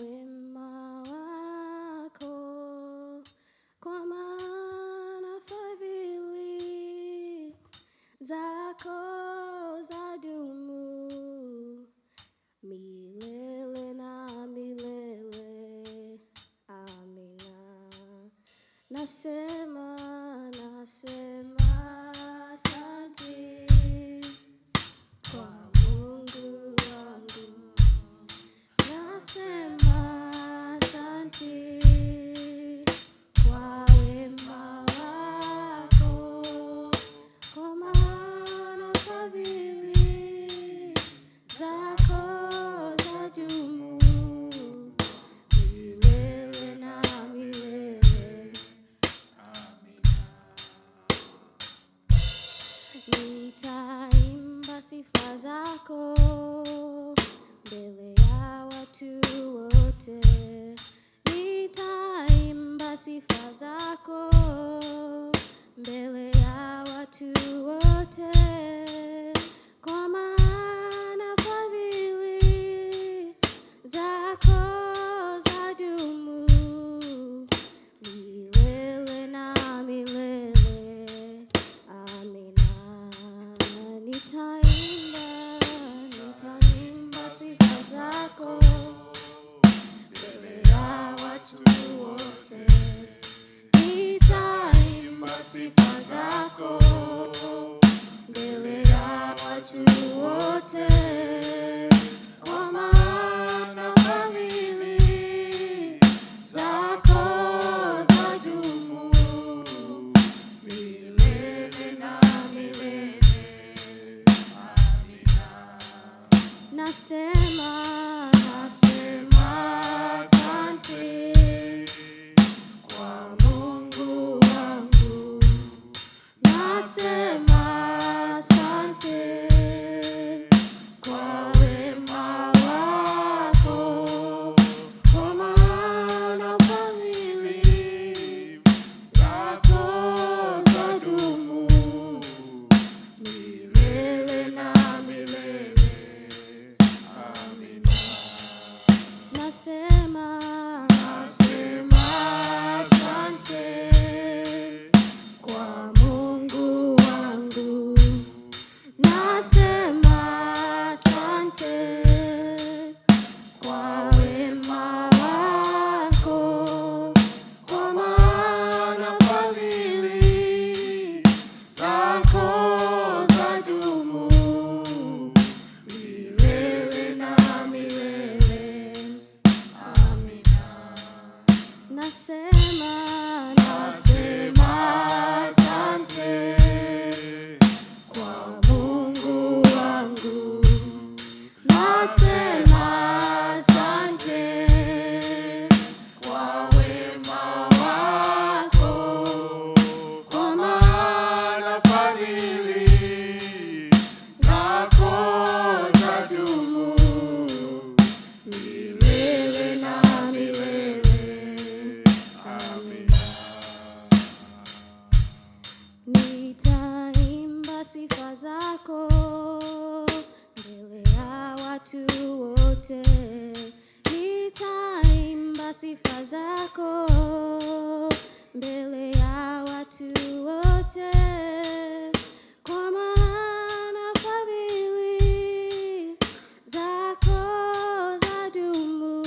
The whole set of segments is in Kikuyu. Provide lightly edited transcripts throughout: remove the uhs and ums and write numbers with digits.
wema wako, kwa maana fadhili zako zadumu milele na milele. Amina. Nasema, nasema asante kwa Mungu wangu. Nasema asante kwa wema wako, kwa maana fadhili zako zadumu milele na milele. Nitaimba sifa zako mbele ya watu wote. Nitaimba sifa zako mbele ya watu wote, kwa maana fadhili zako zadumu milele na milele. Amina. Nitaimba, nitaimba sifa zako mbele ya watu wote. Nitaimba sifa zako mbele ya watu wote, kwa maana fadhili zako zadumu milele na milele. Nasema, nasema asante kwa Mungu wangu. Nasema asante kwa wema wako, kwa maana fadhili zako zadumu milele na milele. Nasema, nasema asante kwa Mungu wangu. Nasema asante kwa wema wako, kwa maana fadhili zako zadumu milele na milele. Amina. Nasema, nasema asante kwa Mungu wangu. Nasema asante kwa wema wako, kwa maana fadhili zako zadumu milele na milele. Amina. Nitaimba sifa zako mbele ya watu wote. Nitaimba sifa zako mbele ya watu wote, kwa maana fadhili zako zadumu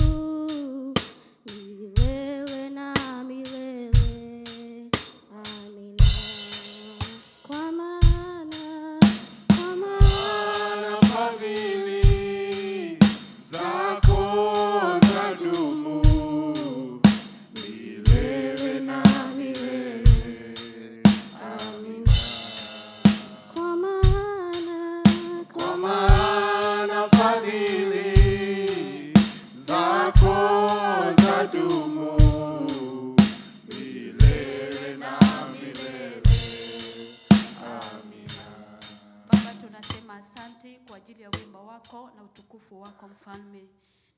milele na milele. Amina. Kwa maana, kwa maana Fadhili zako zadumu milele na milele. Amina. Kwa maana, kwa maana fadhili zako zadumu milele na milele. Amina. Baba, tunasema asante kwa ajili ya wema wako na utukufu wako Mfalme.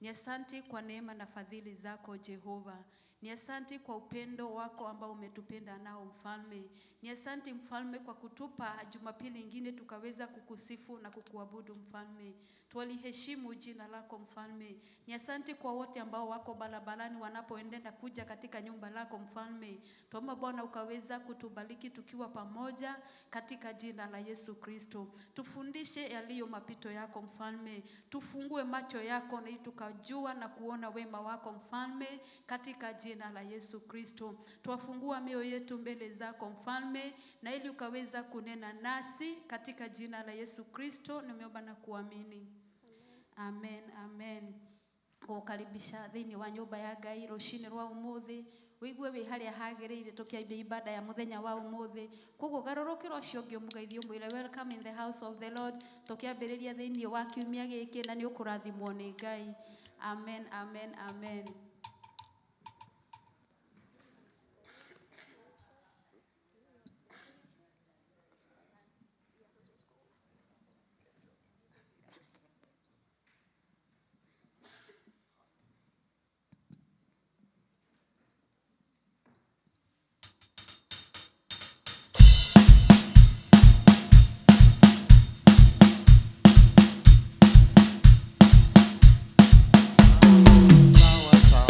Ni asante kwa neema na fadhili zako Jehova. Ni asante kwa upendo wako ambao umetupenda nao Mfalme. Ni asante Mfalme kwa kutupa Jumapili ingine tukaweza kukusifu na kukuabudu Mfalme. Twaliheshimu jina lako Mfalme. Ni asante kwa wote ambao wako barabarani wanapoenda kuja katika nyumba lako Mfalme. Tuomba Bwana ukaweza kutubariki tukiwa pamoja katika jina la Yesu Kristo. Tufundishe yaliyo mapito yako Mfalme. Tufungue macho yako na ili tukajua na kuona wema wako Mfalme katika jina la Yesu Kristo. Twafungua mioyo yetu mbele zako Mfalme na ili ukaweza kunena nasi katika jina la Yesu Kristo nimeomba na kuamini. Amen, amen. Gũkaribisha thĩinĩ wa nyũmba ya Ngai rũcinĩ rwa ũmũthĩ wĩigue wĩ harĩa hagĩrĩire tũkĩambia ibada ya mũthenya wa ũmũthĩ. Koguo garũrũkĩra ũcio ũngĩ ũmũgeithie ũmwĩre welcome in the house of the Lord, tũkĩambĩrĩria thĩinĩ wa kiumia gĩkĩ na nĩ ũkũrathimwo nĩ Ngai. Amen, amen, amen. Sawa sawa.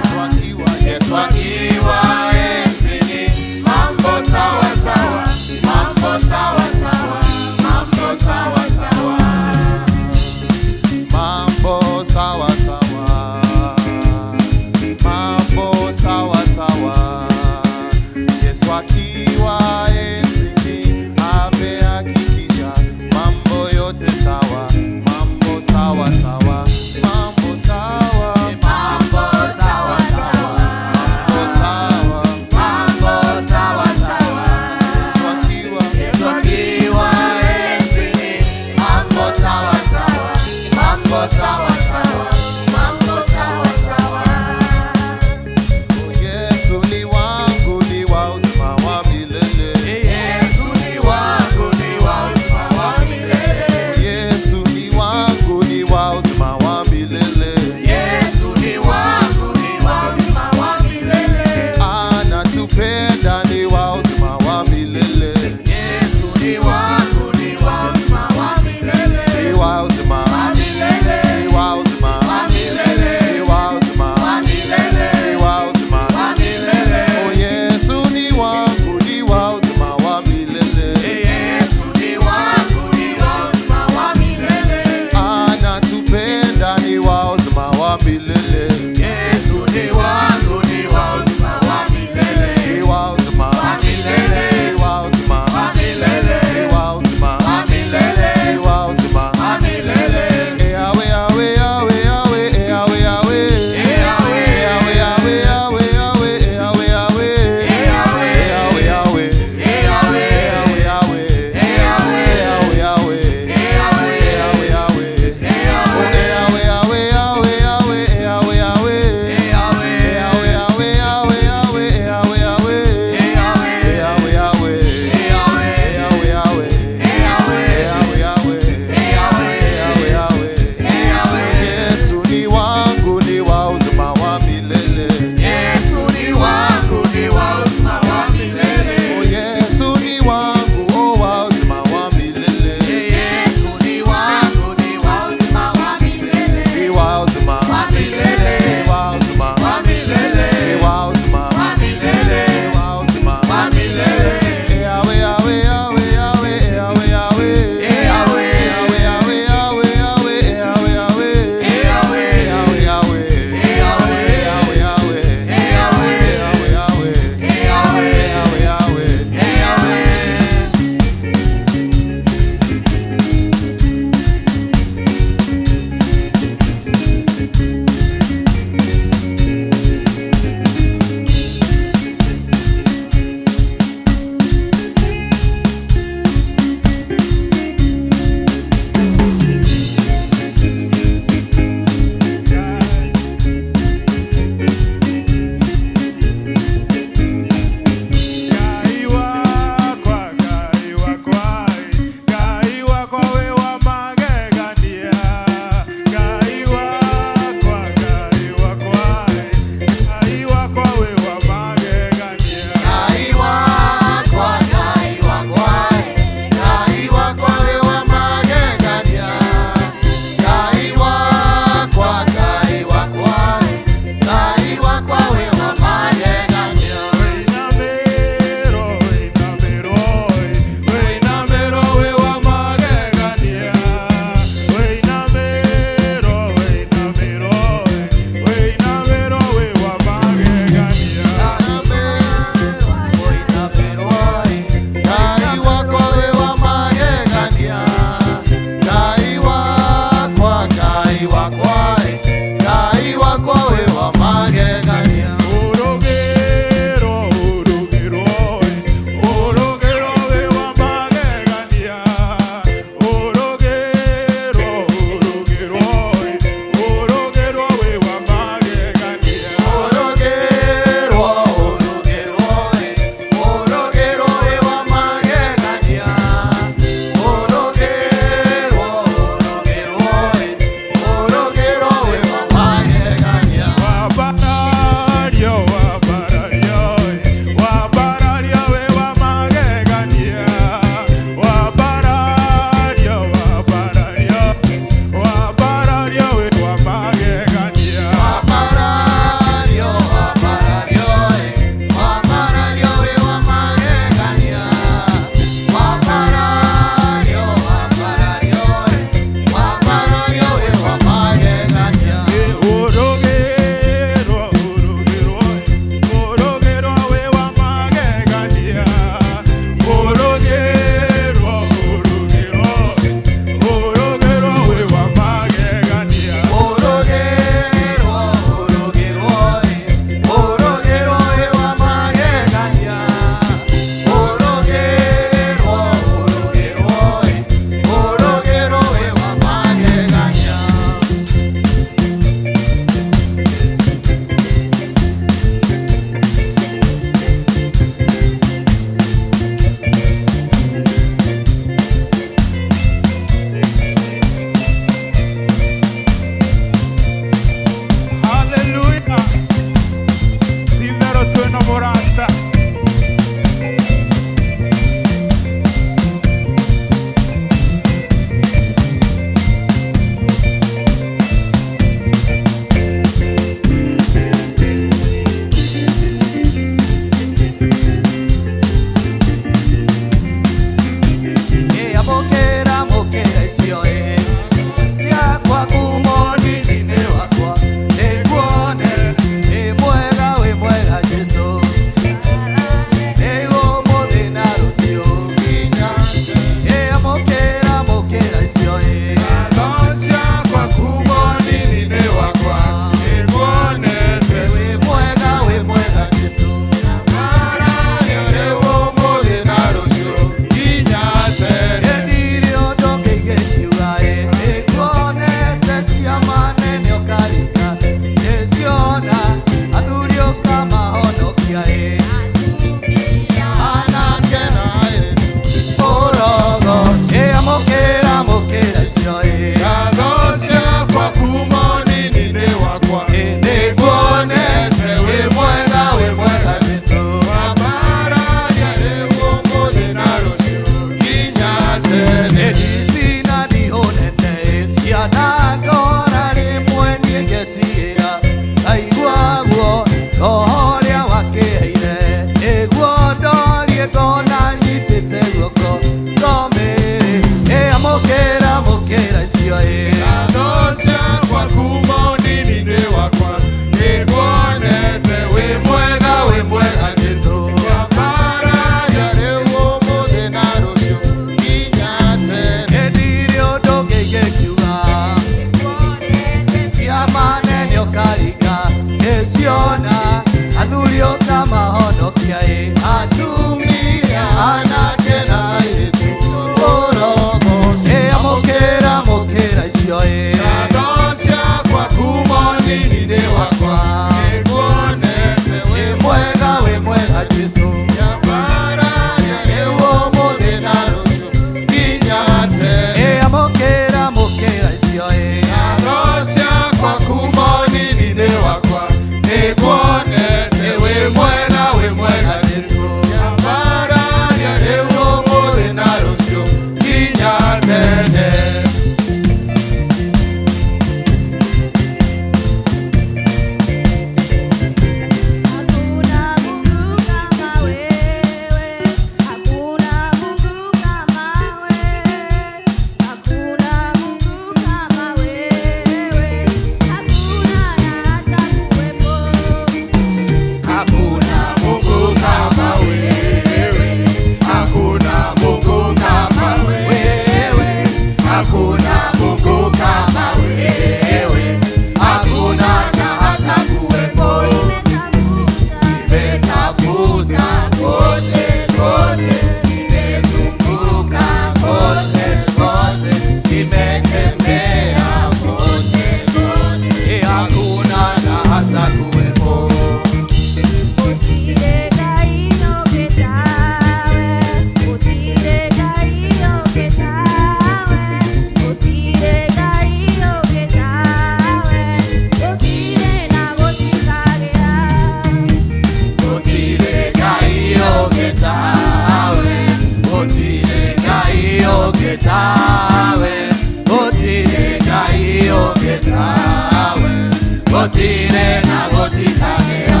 Gũtirĩ na gũtikagĩa.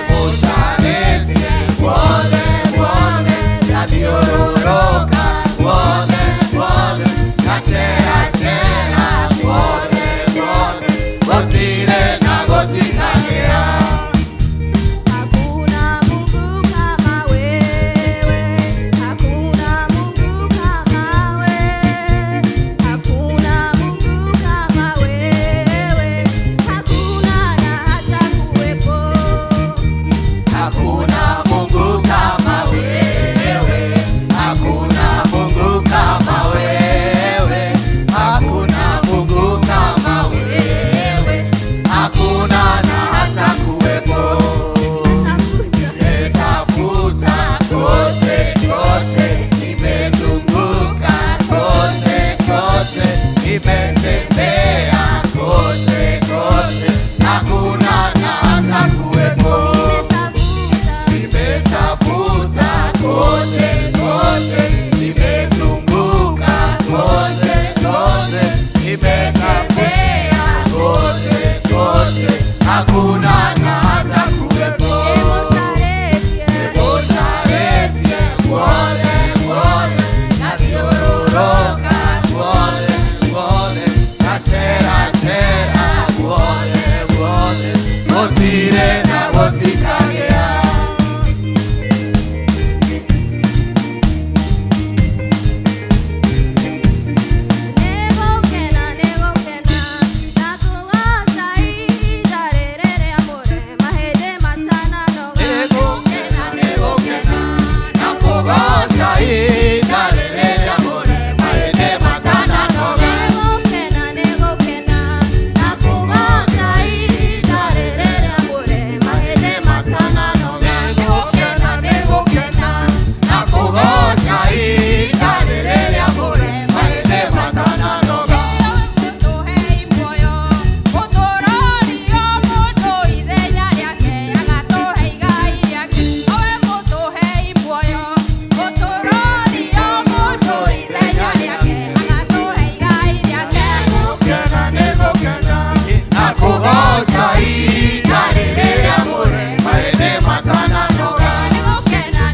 Nĩmũcarĩtie guothe guothe, ngathiũrũrũka guothe guothe, ngaceracera guothe guothe, gũtirĩ na gũtikagĩa. Hakuna Mungu kama wewe, hakuna Mungu kama wewe, hakuna Mungu kama wewe, hakuna na hata kuwepo. Hakuna Mungu kama wewe, hakuna Mungu kama wewe, hakuna Mungu kama wewe, hakuna na hata kuwepo. Nimetafuta kote kote, nimezunguka kote kote, nimetembea kote kote, hakuna na hata kuwepo. Nimetafuta kote kote, nimezunguka kote kote, nimetembea kote kote, hakuna na hata kuwepo. Nĩmũcarĩtie guothe guothe, ngathiũrũrũka guothe guothe, ngaceracera guothe guothe, gũtirĩ na gũtikagĩa. Nĩgũkena, nĩgũkena, na kũgooca ihinda rĩrĩa mũrĩ mahĩndĩ matananoga. Nĩgũkena, nĩgũkena, na kũgooca ihinda rĩrĩa mũrĩ mahĩndĩ matananoga. Nĩgũkena, nĩgũkena, na kũgooca ihinda rĩrĩa mũrĩ mahĩndĩ matananoga. Na kũgooca ihinda rĩrĩa mũrĩ mahĩndĩ matananoga. Nĩgũkena,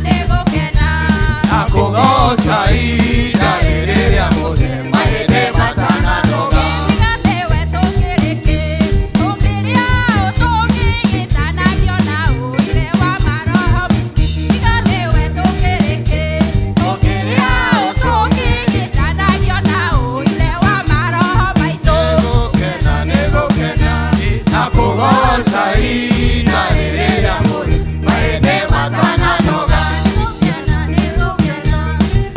nĩgũkena, na kũgooca ihinda rĩrĩa mũrĩ mahĩndĩ matananoga.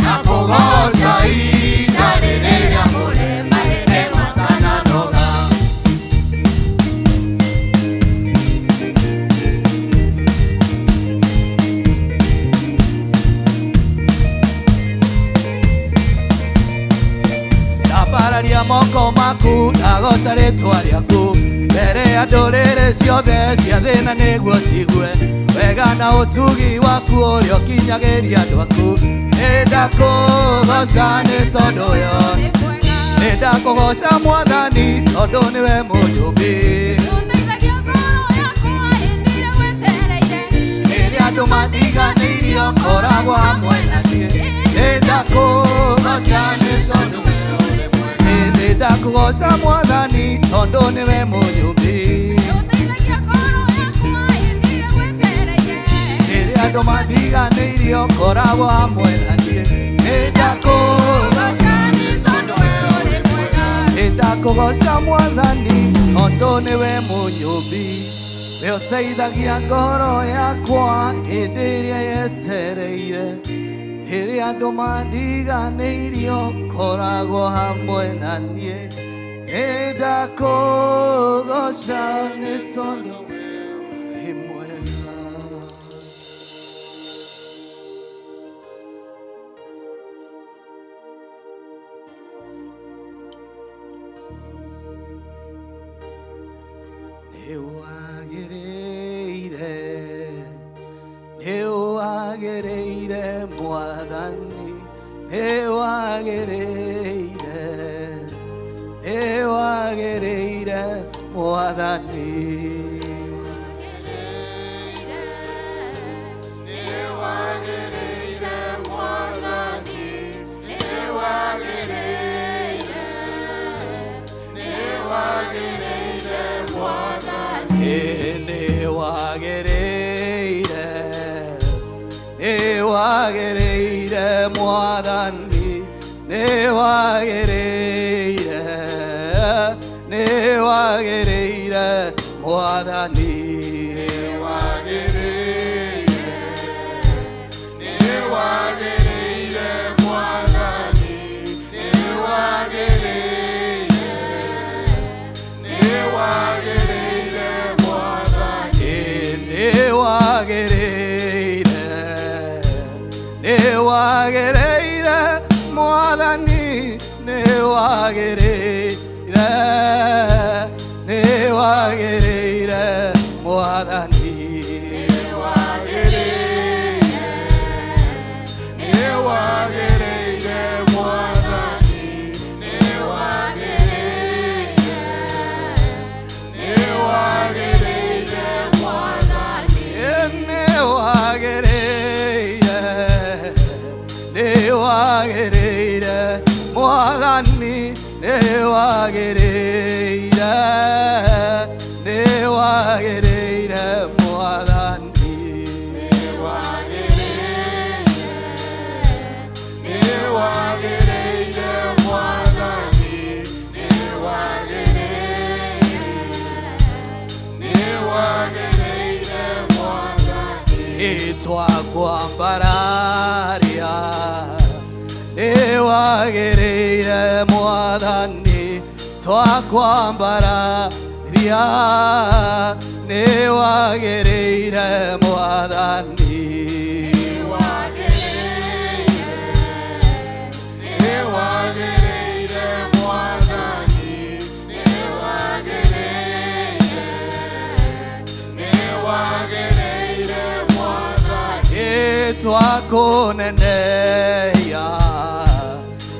Na kũgooca ihinda rĩrĩa mũrĩ mahĩndĩ matananoga. Ndambararia moko maku ndagoca rĩtwa rĩaku mbere ya ndũrĩrĩ ciothe cia thĩna nĩguo cigue wega na ũtugi waku ũrĩa ũkinyagĩria andũ aku. Nĩndakũgoca nĩ tondũ yo, nĩndakũgoca Mwathani tondũ nĩwe mũnjũmbi. Rĩrĩa andũ mandiganĩirie ũkoragwo hamwe na niĩ. Nĩndakũgoca nĩ tondũ nĩndakũgoca Mwathani tondũ nĩwe mũnyũmbi. Rĩrĩa andũ mandiganĩirie ũkoragwo hamwe na niĩ. Nĩndakũgoca nĩndakũgoca Mwathani tondũ nĩwe mũnyũmbi. Nĩ ũteithagia ngoro yakwa hĩndĩ ĩrĩa yetereire. Rĩrĩa andũ mandiganĩirie ũkoragwo hamwe na niĩ. Nĩndakũgoca nĩ tondũ wĩ mwega. Nĩwagĩrĩire, nĩwagĩrĩire Mwathani, nĩwagĩrĩire, nĩwagĩrĩire Mwathani. Nĩwagĩrĩire, Mwathani, nĩwagĩrĩire, nĩwagĩrĩire, Mwathani. Nĩwagĩrĩire, nĩwagĩrĩire, Mwathani, nĩwagĩrĩire, nĩwagĩrĩire, Mwathani. Nĩwagĩrĩire, nĩwagĩrĩire, Mwathani, nĩwagĩrĩire, nĩwagĩrĩire, Mwathani. Twakwambararia, nĩwagĩrĩire, Mwathani, twakwambararia, nĩwagĩrĩire, Mwathani. Twakunenehia,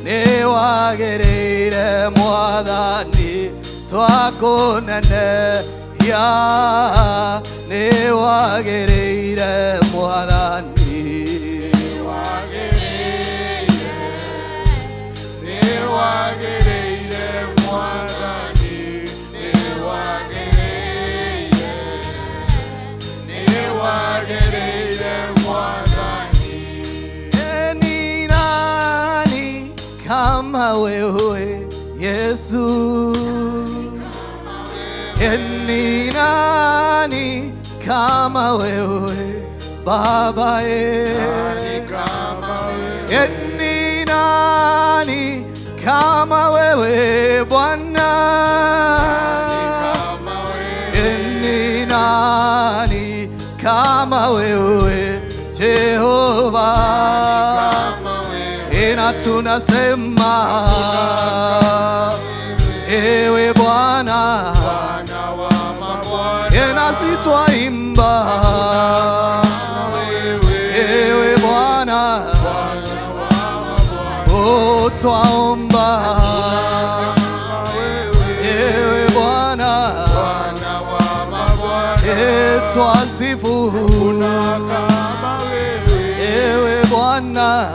nĩwagĩrĩire, Mwathani, twakunenehia, nĩwagĩrĩire, Mwathani. Ni nani kama wewe Yesu? Ni nani kama wewe Baba? Ni nani kama wewe Bwana? Ni nani kama wewe Jehova? Ina tunasema ewe Bwana, ina sitwaimba ewe Bwana, oh twaomba ewe Bwana, twasifu ewe Bwana.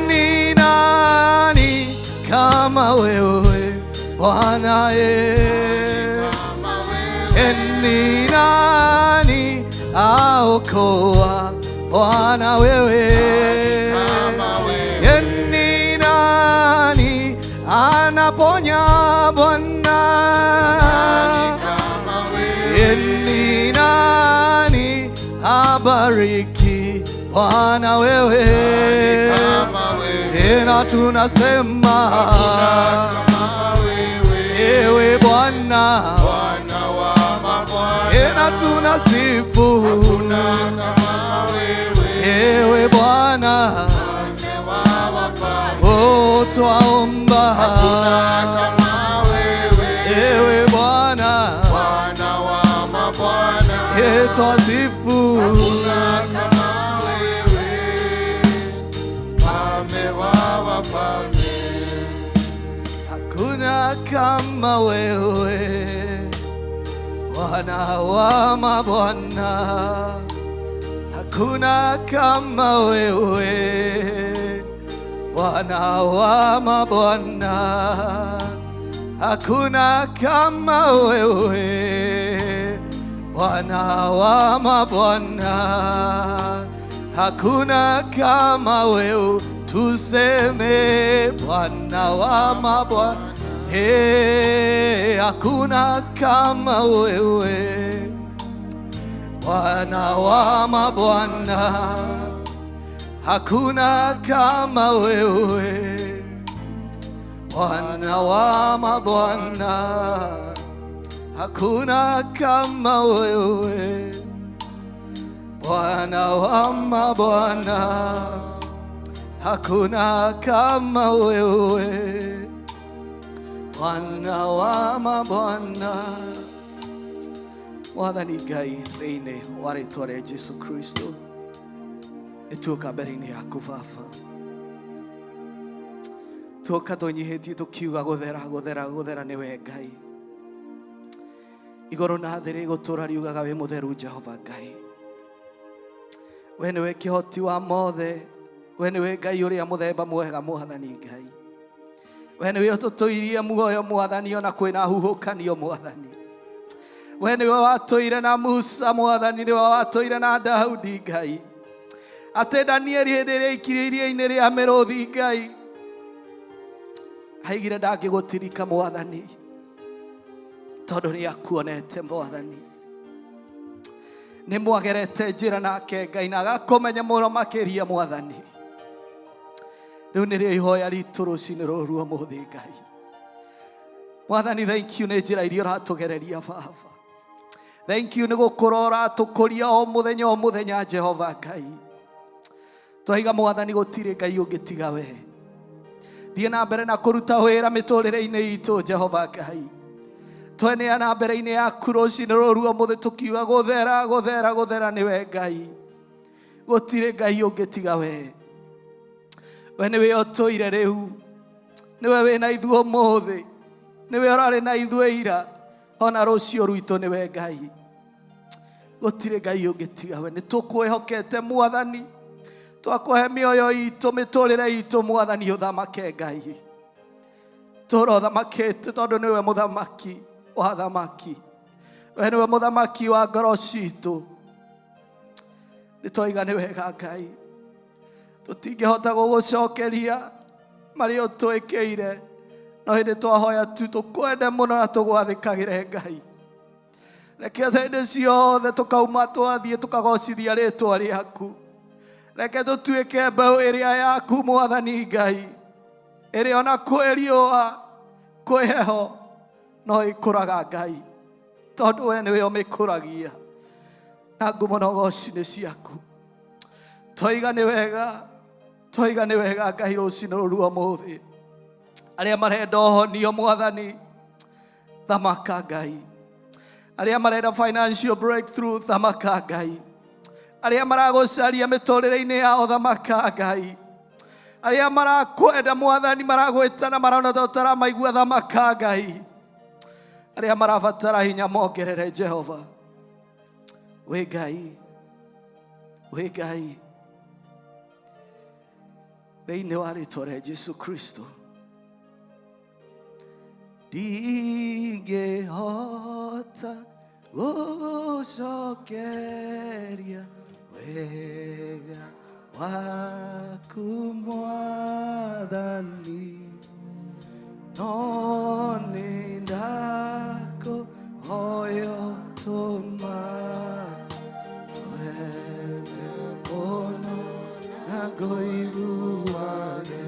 Ni nani kama wewe Bwana? Ni nani aokoa Bwana wewe? Ni nani anaponya Bwana? Ni nani abariki Bwana wewe? Tena tunasema ewe Bwana, tena tunasifu ewe Bwana, oh twaomba ewe Bwana, twasifu hakuna kama kama wewe, Bwana wa mabwana, hakuna kama wewe, Bwana wa mabwana, hakuna kama wewe, Bwana wa mabwana, hakuna kama wewe, tuseme Bwana wa mabwana, hey, hakuna kama wewe, Bwana wa mabwana, hakuna kama wewe, Bwana wa mabwana, hakuna kama wewe, Bwana wa mabwana, hakuna kama wewe, Bwana wa mabwana. Mwathani Ngai thĩinĩ wa rĩtwa rĩa Jesu Kristo, nĩtuoka mbere-inĩ yaku Baba, tuoka tũnyihĩtie tũkiuga gũthera gũthera gũthera nĩwe Ngai. Igũrũ na thĩ rĩgũtũũra riugaga wĩ mũtheru Jehova Ngai. We nĩwe kĩhoti wa mothe, we nĩwe Ngai ũrĩa mũthemba mwega Mwathani Ngai. We nĩwe ũtũtũirie muoyo Mwathani ona kwĩna huhũkanio Mwathani. We nĩwe watũire na Musa Mwathani, nĩwe watũire na Daudi Ngai. Atĩ Danieli hĩndĩ ĩrĩa aikirio iria-inĩ rĩa mĩrũthi Ngai, aigire ndangĩgũtirika Mwathani, tondũ nĩ akuonete Mwathani. Nĩ mwagerete njĩra nake Ngai na agakũmenya mũno makĩria Mwathani. Rĩu nĩrĩo ihoya ritũ rũcinĩ rũrũ ũmũthĩ Ngai. Mwathani, thank you nĩ njĩra iria ũratũgereria Baba. Thank you nĩ gũkũra ũratũkũria o mũthenya o mũthenya Jehova Ngai. Twaiga Mwathani gũtirĩ Ngai ũngĩ tiga we. Thiĩ na mbere na kũruta wĩra mĩtũrĩre-inĩ itũ Jehova Ngai. Tweneana mbere-inĩ yaku rũcinĩ rũrũ ũmũthĩ tũkiuga gũthera gũthera gũthera nĩwe Ngai. Gũtirĩ Ngai ũngĩ tiga we. We nĩwe ũtũire rĩu, nĩwe wĩna ithuĩ ũmũthĩ, nĩwe ũrarĩ na ithuĩ ira, ona rũciũ rwitũ nĩwe Ngai. Gũtirĩ Ngai ũngĩ tiga we. Nĩ tũkwĩhokete Mwathani, twakũhe mĩoyo itũ mĩtũrĩre itũ Mwathani, ũthamake Ngai. Tũra ũthamakĩte tondũ nĩwe mũthamaki wa thamaki, we nĩwe mũthamaki wa ngoro citũ. Nĩ twaiga nĩ wega Ngai, tũtingĩhota gũgũcokeria marĩa ũtwĩkĩire, no hĩndĩ twahoya tu tũkwende mũno na tũgwathĩkagĩre Ngai. Reke hĩndĩ ciothe tũkauma twathiĩ tũkagocithia rĩtwa rĩaku. Reke tũtuĩke mbeũ ĩrĩa yaku Mwathani Ngai, ĩrĩa ona kwĩ riũa kwĩ heho no ĩkũraga Ngai, tondũ we nĩwe ũmĩkũragia. Na ngumo na ũgoci nĩ ciaku. Twaiga nĩ wega, twaiga nĩ wega Ngai rũcinĩ rũrũ ũmũthĩ. Arĩa marenda ũhonio Mwathani, thamaka Ngai. Arĩa marenda financial breakthrough, thamaka Ngai. Arĩa maragũcaria mĩtũrĩre-inĩ yao, thamaka Ngai. Arĩa marakwenda Mwathani, maragwĩtana marona ta ũtaramaigua, thamaka Ngai. Arĩa marabatara hinya mongerere Jehova. Wĩ Ngai, wĩ Ngai. Thĩinĩ wa rĩtwa rĩa Jesu Kristo, ndingĩhota gũgũcokeria wega waku Mwathani, no nĩ ndakũhoya ũtũmane wende mũno na ngũiguage.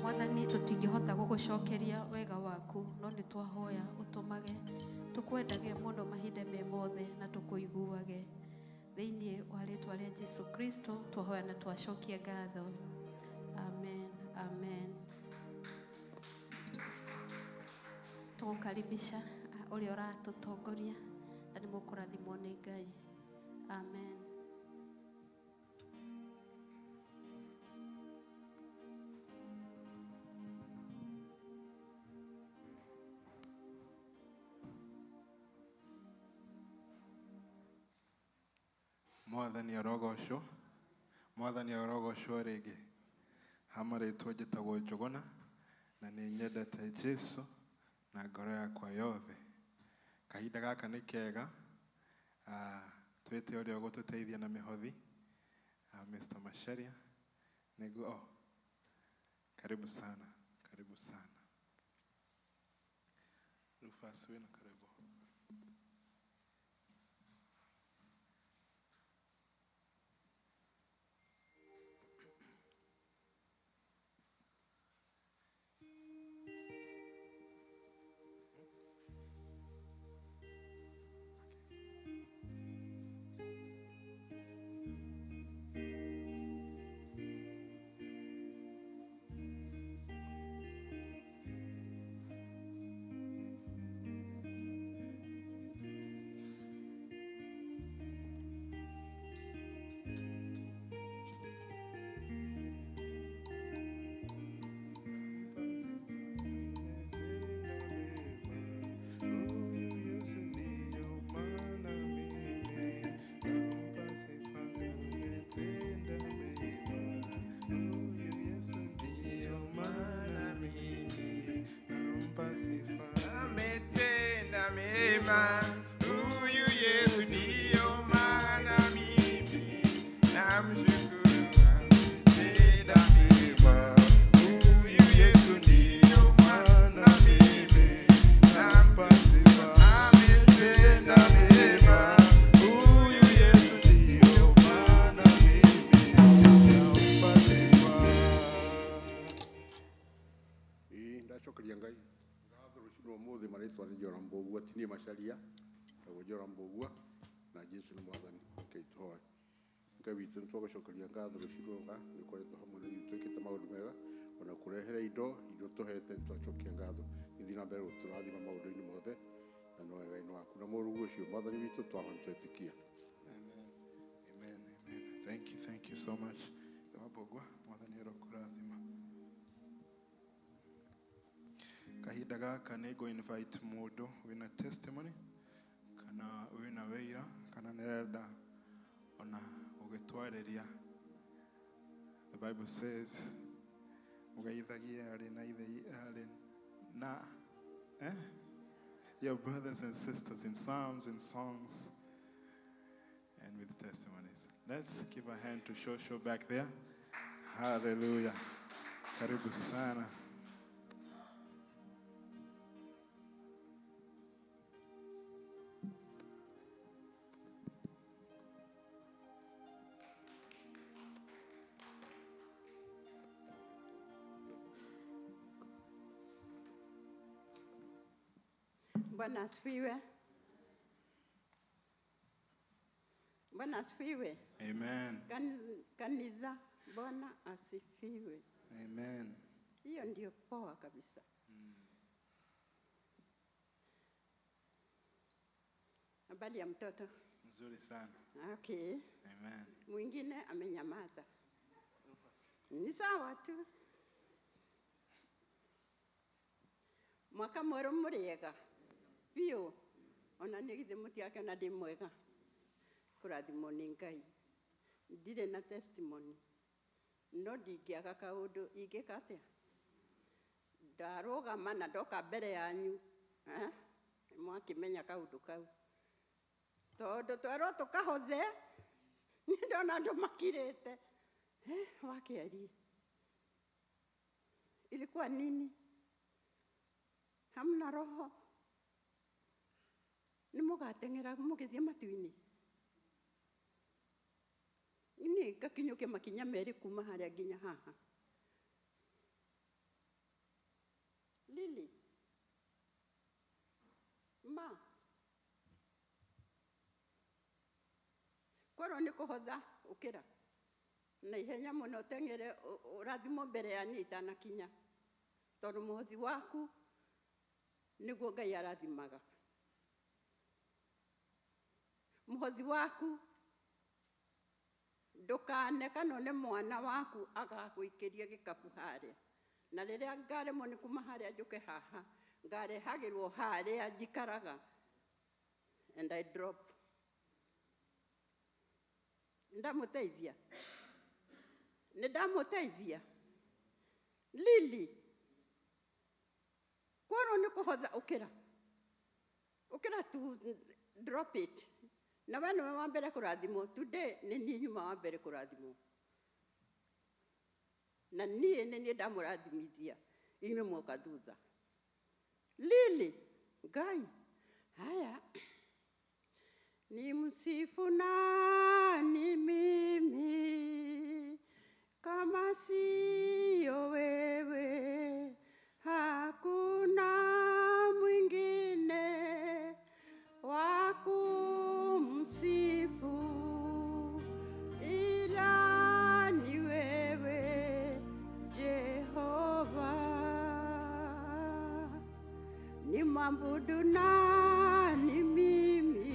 Mwathani, tũtingĩhota gũgũcokeria wega waku, no nĩ twahoya ũtũmage tũkwendage mũno mahinda me mothe na tũkũiguage. Thĩinĩ wa rĩtwa rĩa Jesu Kristo twahoya na twacokia ngatho. Amen, amen. Tũgũkaribisha ũrĩa ũratũtongoria na nĩ mũkũrathimwo nĩ Ngai. Amen. Mwathani arogocwo, Mwathani arogocwo rĩngĩ. Ha marĩtwa njĩtagwo Njũgũna na nĩ nyendete Jesu na ngoro yakwa yothe. Kahinda gaka nĩ kega, twĩte ũrĩa ũgũtũteithia na mĩhothi, Mr. Macharia. Nĩguo, oh, karibu sana, karibu sana. Rufus wĩna karibu. Ametenda mema, huyu Yesu ndiyo maana mimi namshukuru. Ametenda mema, huyu Yesu ndiyo maana mimi nampa sifa. Ametenda mema, huyu Yesu ndiyo maana mimi nampa sifa. Ĩĩ ndacokeria Ngai ngatho rũcinĩ rwa ũmũthĩ marĩtwa nĩ Joram Mbũgua ti niĩ Macharia tagwo Joram Mbũgua na Jesu nĩ mwathani. Rekei tũhoe. Ngai witũ nĩ twagũcokeria ngatho rũcinĩ rũrũ nĩ ũkoretwo hamwe na ithuĩ twĩkĩte maũndũ mega ona kũrehere indo iria ũtũhete nĩ twacokia ngatho. Gĩthiĩ na mbere gũtũrathima maũndũ-inĩ mothe na no wega-inĩ waku na mũrũguo ũcio mwathani witũ twahona twetĩkia. Amen. Amen. Amen. Thank you so much. Mbũgua, Mwathani arokũrathima. Kahinda gaka nĩ ngũ invite mũndũ wĩna testimony kana wĩna wĩira kana nĩarenda ona gũgĩtwarĩria. The Bible says mũgeithagie arĩ na ithe arĩ na your brothers and sisters in psalms and songs and with testimonies. Let's give a hand to Shosho back there. Hallelujah. Karibu sana. Bwana asifiwe. Bwana asifiwe. Amen. Kanitha, Bwana asifiwe. Amen. Hiyo ndio poa kabisa. Habari ya mtoto? Mzuri sana. Okay. Amen. Mwingine amenyamaza. Ni sawa tu. Mwaka mwerũ mũrĩega biũ, ona nĩ githĩ mũtiakĩona ndĩ mwega, kũrathimwo nĩ Ngai. Ndirĩ na testimony, no ndingĩaga kaũndũ ingĩka atĩa. Ndarũgama na ndoka mbere yanyu, mwakĩmenya kaũndũ kau, tondũ twerwo tũkahũthe, nĩ ndona andũ makirĩte. Wakĩarie ilikuwa nini? Hamna roho. Nĩ mũgateng'era mũgĩthiĩ matu-inĩ. Niĩ ngakinyũkia makinya merĩ kuma harĩa nginya haha. Lili, ma, kwerwo nĩ kũhotha ũkĩra na ihenya mũno ũteng'ere ũrathimwo mbere ya niĩ itanakinya, tondũ mũhothi waku nĩguo Ngai arathimaga. Mũhothi waku ndũkane kana nĩ mwana waku agagũikĩria gĩkabu harĩa, na rĩrĩa ngaremwo nĩ kuma harĩa njũke haha ngarehagĩrwo harĩa njikaraga, and I drop. Ndamuteithia. Nĩ ndamũteithia. Lili. Kworwo nĩ kũhotha ũkĩra. Ũkĩra tu, drop it. Na we nĩwe wa mbere kũrathimwo. Today nĩ niĩ nyuma wa mbere kũrathimwo. Na niĩ nĩ niĩ ndamũrathimithia. Inyuĩ mwoka thutha. Lili, Ngai. Haya. Ni msifu nani mimi kama siyo wewe? Hakuna mwingine wa kumsifu ila ni wewe, Jehova. Ni mwabudu nani mimi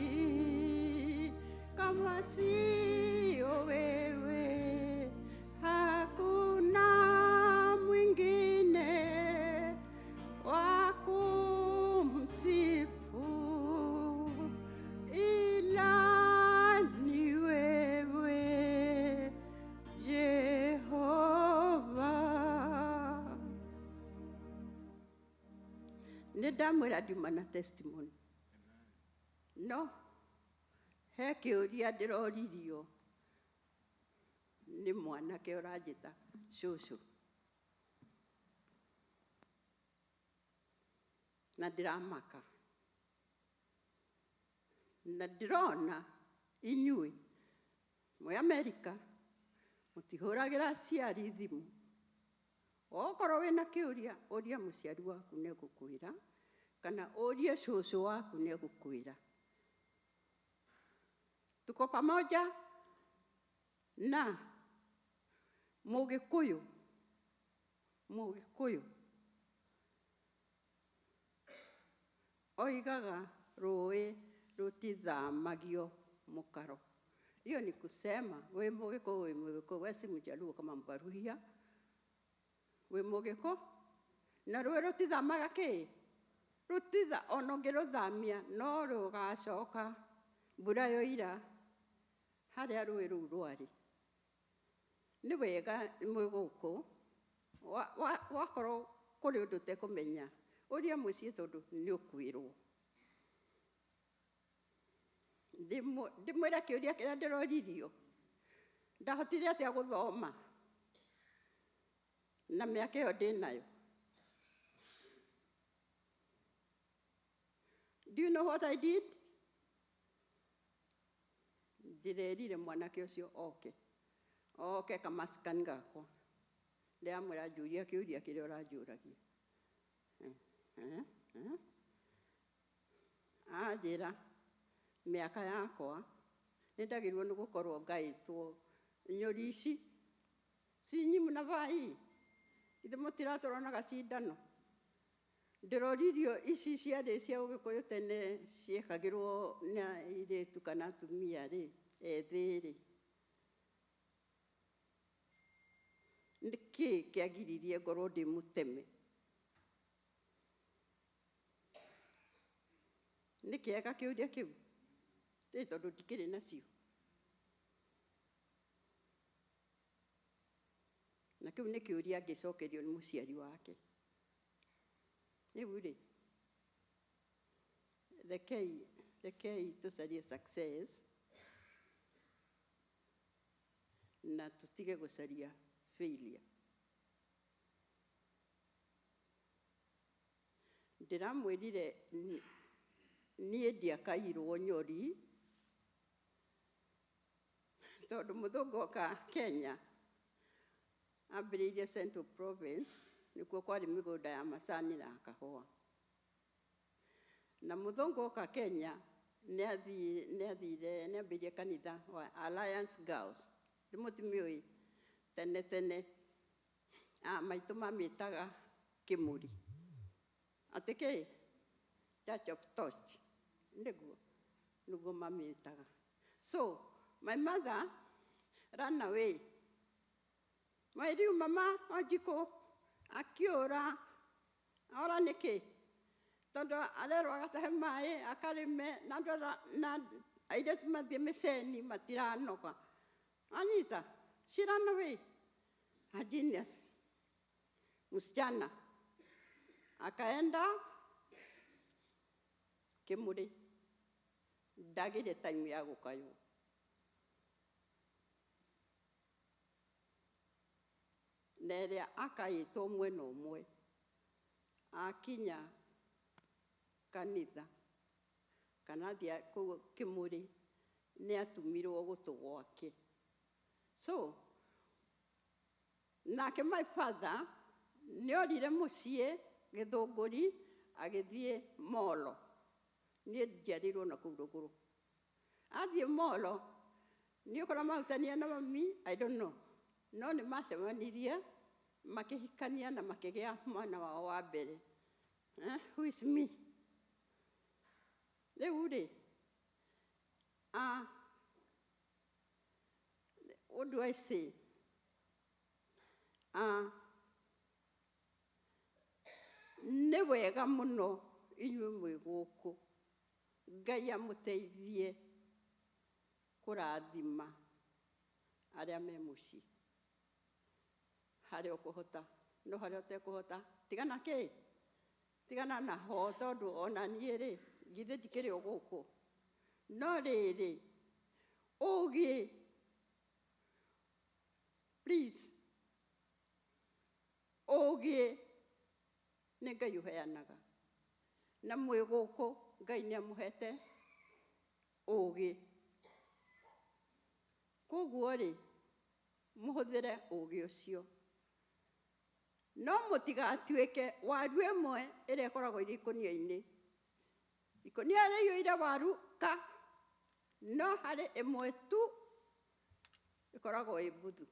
kama siyo wewe? Hakuna mwingine wa kumsifu ila ni wewe, Jehova. Nĩ ndamwĩra ndiuma na testimony, no he kĩũria ndĩroririo nĩ mwanake ũranjĩta cũcũ, na ndĩramaka na ndĩrona inyuĩ mwĩ Amerika mũtihũragĩra aciari thimũ. Okorwo wĩna kĩũria, ũria mũciari waku nĩegũkwĩra, kana ũrie cũcũ waku nĩegũkwĩra. Tuko pamoja? Na Mũgĩkũyũ oigaga rũĩ rũtithamagio mũkaro. Hiyo ni kusema wĩ Mũgĩkũyũ, wĩ Mũgĩkũyũ, we si Mjaluo kama Mbaruhia, wĩ Mũgĩkũ na rũĩ rũtithamaga kĩ rũtitha, ona ũngĩrũthamia no rũgacoka mbura yoira harĩa rũĩ rũu rwarĩ. Nĩ wega mwĩ gũkũ wakorwo kũrĩ ũndũ ũtekũmenya, ũria mũciĩ tondũ nĩ ũkwĩrwo. Ndĩmwĩre kĩũria kĩrĩa ndĩroririo: ndahotire atĩa gũthoma na mĩaka ĩyo ndĩnayo? Do you know what I did? Ndĩrerire mwanake ũcio oke, oke kamaskani gakwa. Ndĩramwĩra, njũria kĩũria kĩrĩa ũranjũragia. Anjĩra mĩaka yakwa nĩ ndagĩrĩirwo nĩ gũkorwo ngaĩtwo nyũri ici sinyi mnavaa hii, ithe mũtiratũronaga cindano. Ndĩroririo ici ciarĩ cia Ũgĩkũyũ tene, ciekagĩrwo nĩ airĩtu kana atumia rĩ ethĩ rĩ, nĩkĩ kĩagiririe ngorwo ndĩ mũteme? Nĩ kĩega kĩũria kĩu ĩ tondũ ndikĩrĩ nacio, na kĩu nĩ kĩũria angĩcokerio nĩ mũciari wake. Rĩu rĩ, rekei tũcarie success na tũtige gũcaria failure. Ndĩramwĩrire niĩ ndiakairwo nyori tondũ mũthũngũ oka Kenya ambĩrĩirie Central Province, nĩkuo kwarĩ mĩgũnda ya macani na kahũa. Na mũthũngũ oka Kenya nĩ athire nĩ ambĩrĩirie kanitha wa Alliance Girls. Mũtimĩũĩ? Tene tene a maitũ mamĩtaga kĩmũri, atĩ kĩ Church of Torch, nĩguo mamĩtaga. So my mother ran away. My rĩu mama Wanjikũ akĩũra. Ora nĩkĩ? Tondũ arerwo agatahe maĩ akarĩme na andũ na airĩtu mathiĩ mĩceni matiranoga. Anyita, she ran away. A genius. Msichana. Akaenda Kimuri. Ndagire time ya gukaywo. Na ĩrĩa akayĩtwo mwena ũmwe akinya kanitha kana athiĩ kũu Kĩmũrĩ nĩ atumirwo gũtũ gwake. So nake my father nĩ orire mũciĩ Gĩthũngũri agĩthiĩ Molo. Niĩ njiarĩirwo na kũu rũgũrũ. Athiĩ Molo nĩ ũkora mahutania na mami, I don't know. No nĩ macemanirie makĩhikania na makĩgĩa mwana wao wa mbere. Who is me? Rĩu rĩ, what do I say? Nĩ wega mũno inyuĩ mwĩ gũkũ. Ngai amũteithie kũrathima arĩa me mũciĩ. Harĩa ũkũhota, no harĩa ũtekũhota, tigana kĩ? Tigana naho tondũ ona niĩ rĩ, githĩ ndikĩrĩ o gũkũ. No rĩrĩ, ũgĩ, please, ũgĩ nĩ Ngai ũheanaga. Na mwĩ gũkũ, Ngai nĩ amũhete ũgĩ. Koguo rĩ, mũhũthĩre ũgĩ ũcio. No mũtigatuĩke waru ĩmwe ĩrĩa ĩkoragwo ĩrĩ ikũnia-inĩ. Ikũnia rĩiyũire waru ka, no harĩ ĩmwe tu ĩkoragwo ĩ mbuthu.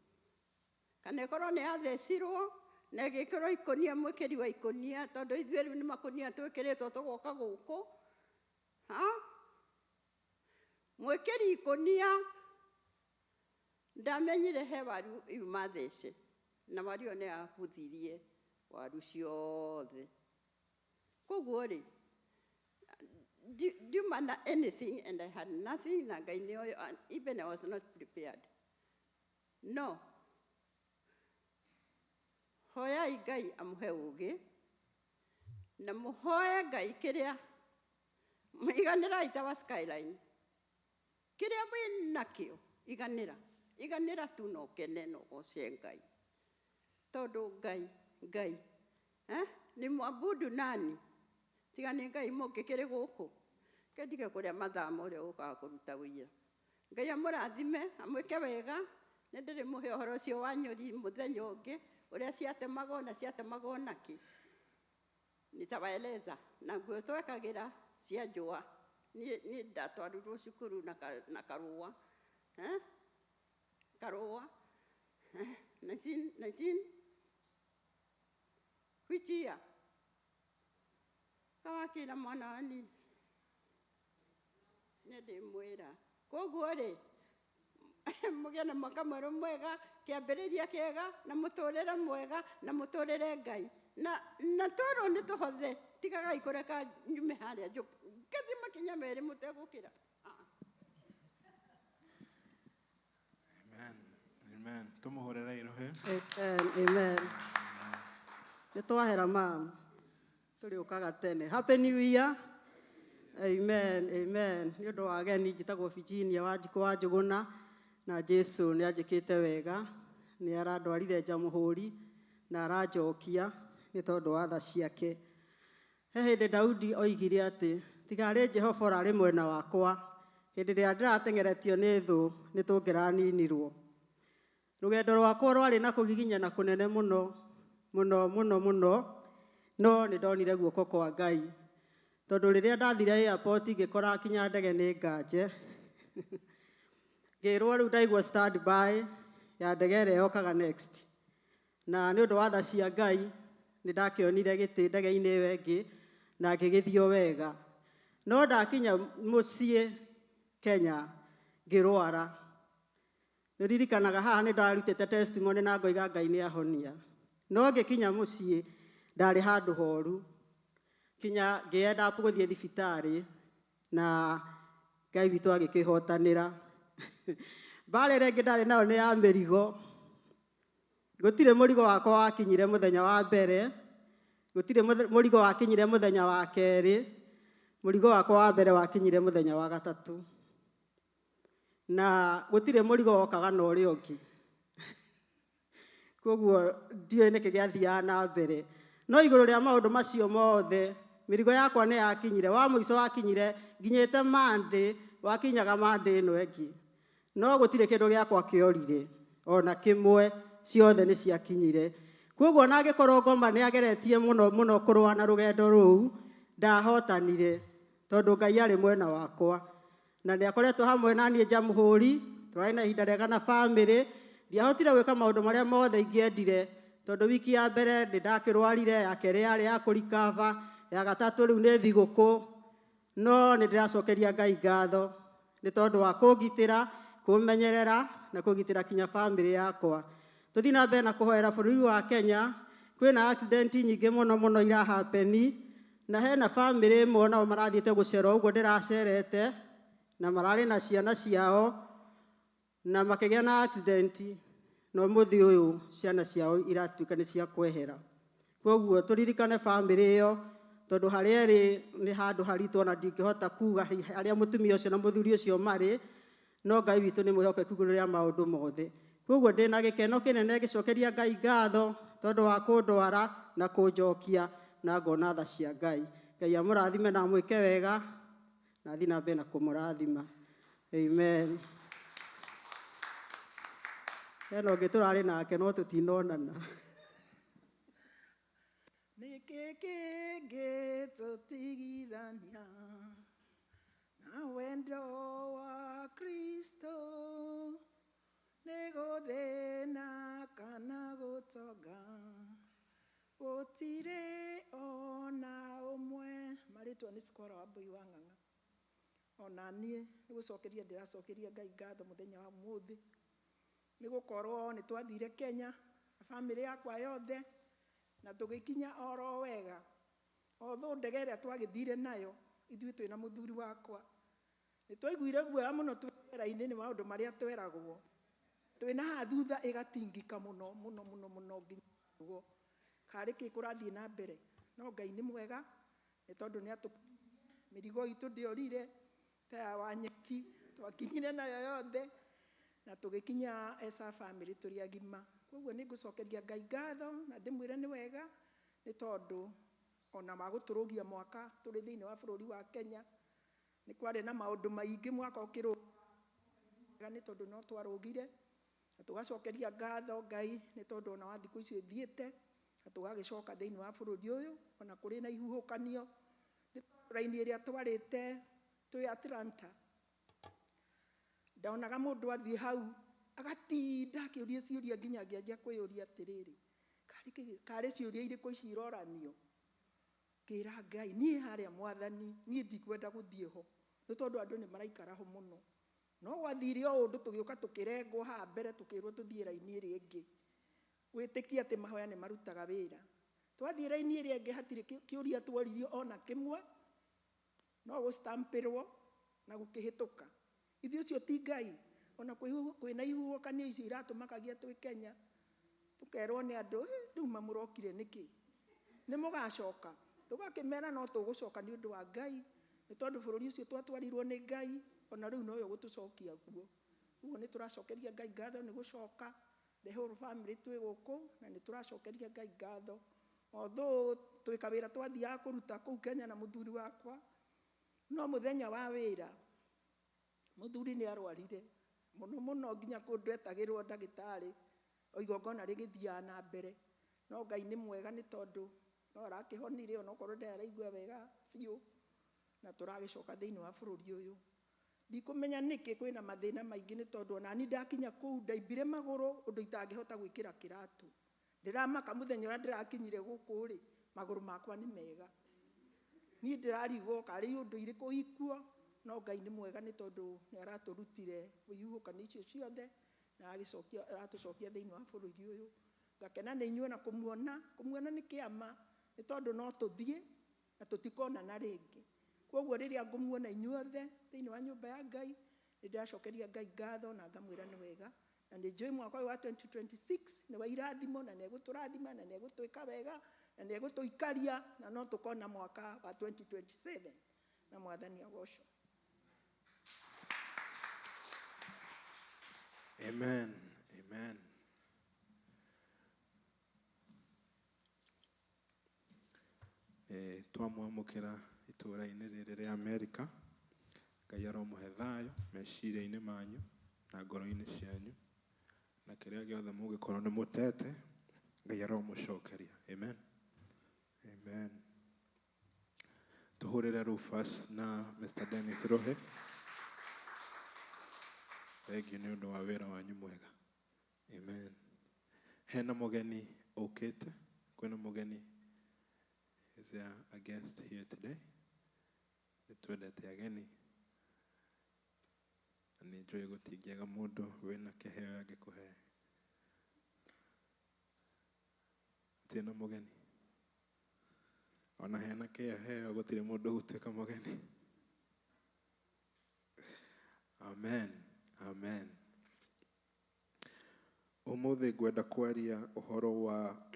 Kana ĩkorwo nĩ yathecirwo na ĩgĩkĩrwo ikũnia mwĩkĩri wa ikũnia, tondũ ithuĩ rĩu nĩ makũnia twĩkĩrĩtwo tũgoka gũkũ. Ha? Mwĩkĩri ikũnia ndamenyire he waru yuma thece, na waru ĩyo nĩ yabuthirie waru ciothe. Koguo rĩ, ndiuma na anything and I had nothing, na Ngai nĩ oĩ, and even I was not prepared. No, hoyai Ngai amũhe ũgĩ, na mũhoe Ngai kĩrĩa, iganĩrai ta wa Skyline. Kĩrĩa wĩ nakĩo, iganĩra. Iganĩra tu na ũkene na ũgoce Ngai. Tondũ Ngai, Ngai, ni mwabudu nani? Tiga nĩ Ngai mũngĩkĩrĩ gũkũ. Ke ndige kũrĩa mathaa ma ũrĩa ũkaga kũruta wĩra. Ngai amũrathime, amwĩke wega. Nĩ ndĩrĩmũhe ũhoro ũcio wa nyũri mũthenya ũngĩ, ũrĩa ciatemagwo na ciatemagwo nakĩ. Nitawaeleza. Na nguo twekagĩra cia njũa. Niĩ ndatwarirwo cukuru na karũa. Karũa. 19, which year? Kawakĩra mwana wani. Nĩ ndĩmwĩra. Koguo rĩ, mũgĩe na mwaka mwerũ mwega, kĩambĩrĩria kĩega, na mũtũrĩre mwega, na mũtũrĩre Ngai. Na twerwo nĩ tũhothe, tigagai kũreka nyume harĩa ngathiĩ makinya merĩ mũtegũkĩra. Amen. Amen. Tũmũhũrĩre irohe. Amen. Amen. Nĩ twahera mam. Tũrĩũkaga tene. Happy New Year. Amen. Amen. Nĩ ũndũ wa ageni njĩtagwo Virginia Wanjikũ wa Njũgũna, na Jesu nĩ anjĩkĩte wega. Nĩ arandwarire Jamhuri na aranjokia nĩ tondũ wa tha ciake. He hĩndĩ Daudi oigire atĩ tiga arĩ Jehova ũrarĩ mwena wakwa, hĩndĩ ĩrĩa ndĩrateng'eretio nĩ thũ nĩ tũngĩraninirwo. Rũgendo rwakwa rwarĩ na kũgiginyana kũnene mũno, mũno, mũno, mũno, no nĩ ndonire guoko kwa Ngai. Tondũ rĩrĩa ndathire airport ngĩkora kinya ndege nĩ nganje. Ngĩrwo rĩu ndaigua stand by ya ndege ĩrĩa yokaga next. Na nĩ ũndũ wa tha cia Ngai nĩ ndakĩonire gĩtĩ ndege-inĩ ĩyo ĩngĩ na ngĩgĩthiĩ o wega. No ndakinya mũciĩ Kenya ngĩrwara. Nĩririkanaga haha nĩ ndarutĩte testimony na ngoiga Ngai nĩ ahonia. No ngĩkinya mũciĩ ndarĩ handũ horu. Kinya ngĩ-end up gũthiĩ thibitarĩ na Ngai witũ agĩkĩhotanĩra. Mbara ĩrĩa ĩngĩ ndarĩ nayo nĩ ya mĩrigo. Gũtirĩ mũrigo wakwa wakinyire mũthenya wa mbere, gũtirĩ mũrigo wakinyire mũthenya wa kerĩ, mũrigo wakwa wa mbere wakinyire mũthenya wa gatatũ. Na gũtirĩ mũrigo wokaga na ũrĩa ũngĩ. Koguo ndiũĩ nĩkĩ gĩathiaga na mbere. No igũrũ rĩa maũndũ macio mothe, mĩrigo yakwa nĩ yakinyire. Wa mũico wakinyire nginyĩte Monday, wakinyaga Monday ĩno ĩngĩ. No gũtirĩ kĩndũ gĩakwa kĩorire, ona kĩmwe, ciothe nĩ ciakinyire. Koguo ona angĩkorwo ngoma nĩ ageretie mũno mũno kũrũa na rũgendo rũu, ndahotanire, tondũ Ngai arĩ mwena wakwa. Na nĩ akoretwo hamwe na niĩ Jamhuri, tũrarĩ na ihinda rĩega na bamĩrĩ. Ndiahotire gwĩka maũndũ marĩa mothe ingĩendire, tondũ wiki ya mbere nĩ ndakĩrwarire, ya kerĩ yarĩ ya kũrikaba, ya gatatũ rĩu nĩ thigũkũ. No nĩ ndĩracokeria Ngai ngatho nĩ tondũ wa kũngitĩra, kũmenyerera na kũgitĩra kinya bamĩrĩ yakwa. Tũthiĩ na mbere na kũhoera bũrũri wa Kenya, kwĩna accident nyingĩ mũno mũno irahapeni, na hena bamĩrĩ ĩmwe nao marathiĩte gũcera ũguo ndĩracerete, na mararĩ na ciana ciao, na makĩgĩa na accident, na ũmũthĩ ũyũ ciana ciao iratuĩka nĩ cia kwehera. Koguo tũririkane bamĩrĩ ĩyo, tondũ harĩa ĩrĩ nĩ handũ haritũ ona ndingĩhota kuga harĩa mũtumia ũcio na mũthuri ũcio marĩ, no Ngai witũ nĩ mwĩhokeku igũrũ rĩa maũndũ mothe. Koguo ndĩna gĩkeno kĩnene ngĩcokeria Ngai ngatho tondũ wa kũndwara na kũnjokia na ngona tha cia Ngai. Ngai amũrathime na amwĩke wega, na athiĩ na mbere na kũmũrathima. Amen. Hena ũngĩ tũrarĩ nake no tũtinonana. Nĩkĩ kĩngĩtũtigithania na wendo wa Kristo? Nĩ gũthĩna kana gũtonga, gũtirĩ ona ũmwe. Marĩtwa nĩ Cikora wa Mbũi wa Ng'ang'a. Ona niĩ nĩ gũcokeria ndĩracokeria Ngai ngatho mũthenya wa ũmũthĩ, nĩ gũkorwo nĩ twathire Kenya na bamĩrĩ yakwa yothe, na tũgĩkinya oro wega. Although ndege ĩrĩa twagĩthire nayo ithuĩ twĩna mũthuri wakwa, nĩ twaiguire guoya mũno twĩ rĩera-inĩ nĩ maũndũ marĩa tweragwo. Twĩna haha thutha ĩgatingika mũno mũno mũno mũno nginya ũguo karĩ kĩ kũrathiĩ na mbere. No Ngai nĩ mwega nĩ tondũ nĩ atũ mĩrigo itũ ndĩorire ta ya Wanyeki, twakinyire nayo yothe na tũgĩkinya as a family tũrĩ agima. Koguo nĩ ngũcokeria Ngai ngatho na ndĩmwĩre nĩ wega, nĩ tondũ ona wa gũtũrũgia mwaka tũrĩ thĩinĩ wa bũrũri wa Kenya. Nĩ kwarĩ na maũndũ maingĩ mwaka ũkĩrũga, nĩ tondũ no twarũgire, na tũgacokeria ngatho Ngai nĩ tondũ ona wa thikũ icio ithiĩte, na tũgagĩcoka thĩinĩ wa bũrũri ũyũ ona kũrĩ na ihuhũkanio. Nĩ tondũ raini ĩrĩa twarĩte twĩ Atlanta, ndonaga mũndũ athiĩ hau agatinda akĩũria ciũria nginya ngĩanjia kwĩyũria atĩrĩrĩ, karĩ ciũria irĩkũ ici iroranio? Ngĩra Ngai, niĩ harĩa mwathani, niĩ ndikwenda gũthiĩ ho, nĩ tondũ andũ nĩ maraikara ho mũno. No gwathire o ũndũ tũgĩũka tũkĩrengwo haha mbere tũkĩrwo tũthiĩ raini ĩrĩa ĩngĩ, gwĩtĩkia atĩ mahoya nĩ marutaga wĩra. Twathiĩ raini ĩrĩa ĩngĩ hatirĩ kĩũria tworirio ona kĩmwe, no gũstampĩrwo na gũkĩhĩtũka. Ithuĩ ũcio ti Ngai, ona kwĩna ihuhũkanio icio iratũmakagia twĩ Kenya, tũkerwo nĩ andũ, rĩu mamũrokire nĩkĩ? Nĩ mũgacoka? Tũgakĩmera no tũgũcoka nĩ ũndũ wa Ngai, nĩ tondũ bũrũri ũcio twatwarirwo nĩ Ngai, ona rĩu nowe ũgũtũcokia kuo. Ũguo nĩ tũracokeria Ngai ngatho nĩ gũcoka, the whole family twĩ gũkũ, na nĩ tũracokeria Ngai ngatho. Although twĩ kawĩra twathiaga kũruta kũu Kenya na mũthuri wakwa, no mũthenya wa wĩra mũthuri nĩ arwarire mũno mũno nginya kũndũ etagĩrwo ndagĩtarĩ, o igongona rĩgĩthiaga na mbere. No Ngai nĩ mwega nĩ tondũ no arakĩhonire onokorwo ndaraigua wega biũ, na tũragĩcoka thĩinĩ wa bũrũri ũyũ. Ndikũmenya nĩkĩ kwĩna mathĩna maingĩ nĩ tondũ ona niĩ ndakinya kũu ndaimbire magũrũ ũndũ itangĩhota gwĩkĩra kĩratũ. Ndĩramaka mũthenya ũrĩa ndĩrakinyire gũkũ rĩ, magũrũ makwa nĩ mega. Niĩ ndĩrarigwo karĩ ũndũ irĩkũ ikuo, no Ngai nĩ mwega nĩ tondũ nĩ aratũrutire ihuhũkanio icio ciothe na aratũcokia thĩinĩ wa bũrũri ũyũ. Ngakena nĩ inyuĩ na kũmuona, kũmuona nĩ kĩama nĩ tondũ no tũthiĩ na tũtikonana rĩngĩ. Koguo rĩrĩa ngũmuona inyuothe thĩinĩ wa nyũmba ya Ngai, Nĩ ndĩracokeria Ngai ngatho na ngamwĩra nĩ wega, na nĩ njũĩ mwaka ũyũ wa 2026 nĩ wa irathimo, na nĩ egũtũrathima, na nĩ egũtwĩka wega, na nĩ egũtũikaria, na no tũkona mwaka wa 2027, na Mwathani agocwo. Amen. Amen. Twamwamũkĩra itũũra-inĩ rĩrĩ rĩa Amerika. Ngai aromũhe thayũ meciria-inĩ manyu na ngoro-inĩ cianyu, na kĩrĩa gĩothe mũngĩkorwo nĩ mũtete, Ngai aromũcokeria. Amen. Amen. Tũhũrĩre Rufus na Mr. Dennis Rohe. Thengiũ nĩ ũndũ wa wĩra wanyu mwega. Amen. Hena mũgeni ũkĩte, kwĩna mũgeni. Is there a guest here today? Nĩ twendete ageni. Na nĩ njũĩ gũtingĩaga mũndũ wĩna kĩheo angĩkũhe. Hatirĩ na mũgeni. Ona hena kĩheo gũtirĩ mũndũ ũgũtuĩka mũgeni. Amen. Amen. Ũmũthĩ ngwenda kwaria ũhoro wa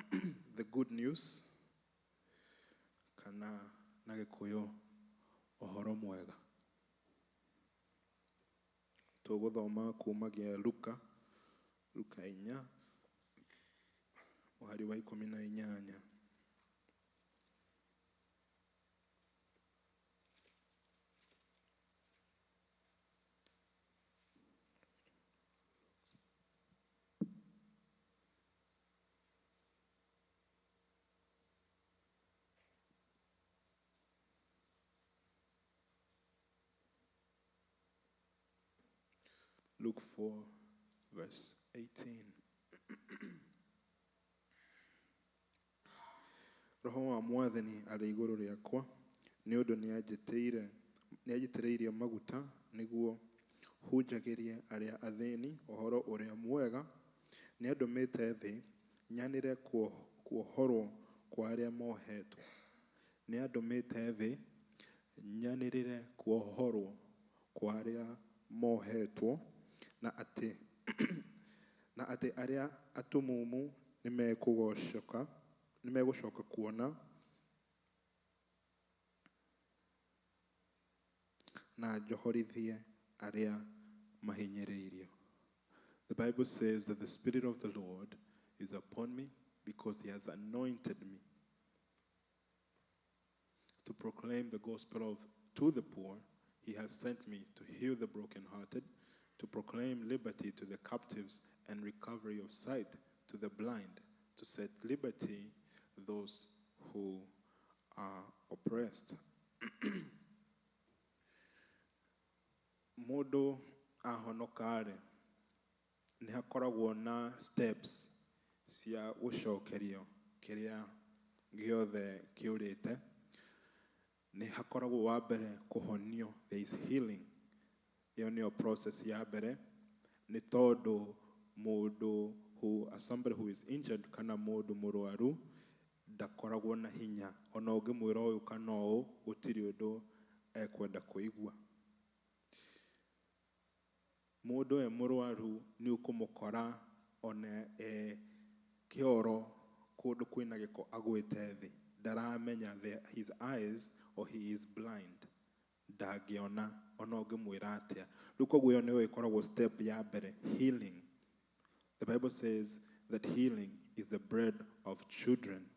the good news, kana na Gĩkũyũ ũhoro mwega. Tũgũthoma kumagia Luka, Luka 4, mũhari wa 18. Luke 4, verse 18. Roho wa Mwathani arĩ igũrũ rĩakwa, nĩ ũndũ nĩanjitĩrĩirie maguta nĩguo hunjagĩrie arĩa athĩni ũhoro ũrĩa mwega. Nĩandũmĩte thĩ nyanĩre kuohorwo kwa arĩa mohetwo. Nĩandũmĩte thĩ nyanĩrĩre kuohorwo kwa arĩa mohetwo, na atĩ arĩa atumumu nĩmegũcoka kuona, na njohorithie arĩa mahinyĩrĩirio. The Bible says that the Spirit of the Lord is upon me because he has anointed me to proclaim the gospel to the poor. He has sent me to heal the brokenhearted, to proclaim liberty to the captives and recovery of sight to the blind, to set liberty those who are oppressed. Mũndũ ahonoka-rĩ, nĩ hakoragwo na steps cia gũcokerio kĩrĩa gĩothe kĩũrĩte. Nĩ hakoragwo wa mbere kũhonio, there is healing. Ĩyo nĩyo process ya mbere. Nĩ tondũ mũndũ who, somebody who is injured kana mũndũ mũrwaru ndakoragwo na hinya, ona ũngĩmwĩra ũyũ kana ũũ, gũtirĩ ũndũ ekwenda kũigua. Mũndũ e mũrwaru nĩ ũkũmũkora ona e kĩoro kũndũ kwĩna gĩko agwĩte thĩ, ndaramenya his eyes or he is blind, ndangĩona ona ũngĩmwĩra atĩa. Rĩu koguo ĩyo nĩyo ĩkoragwo step ya mbere, healing. The Bible says that healing is the bread of children.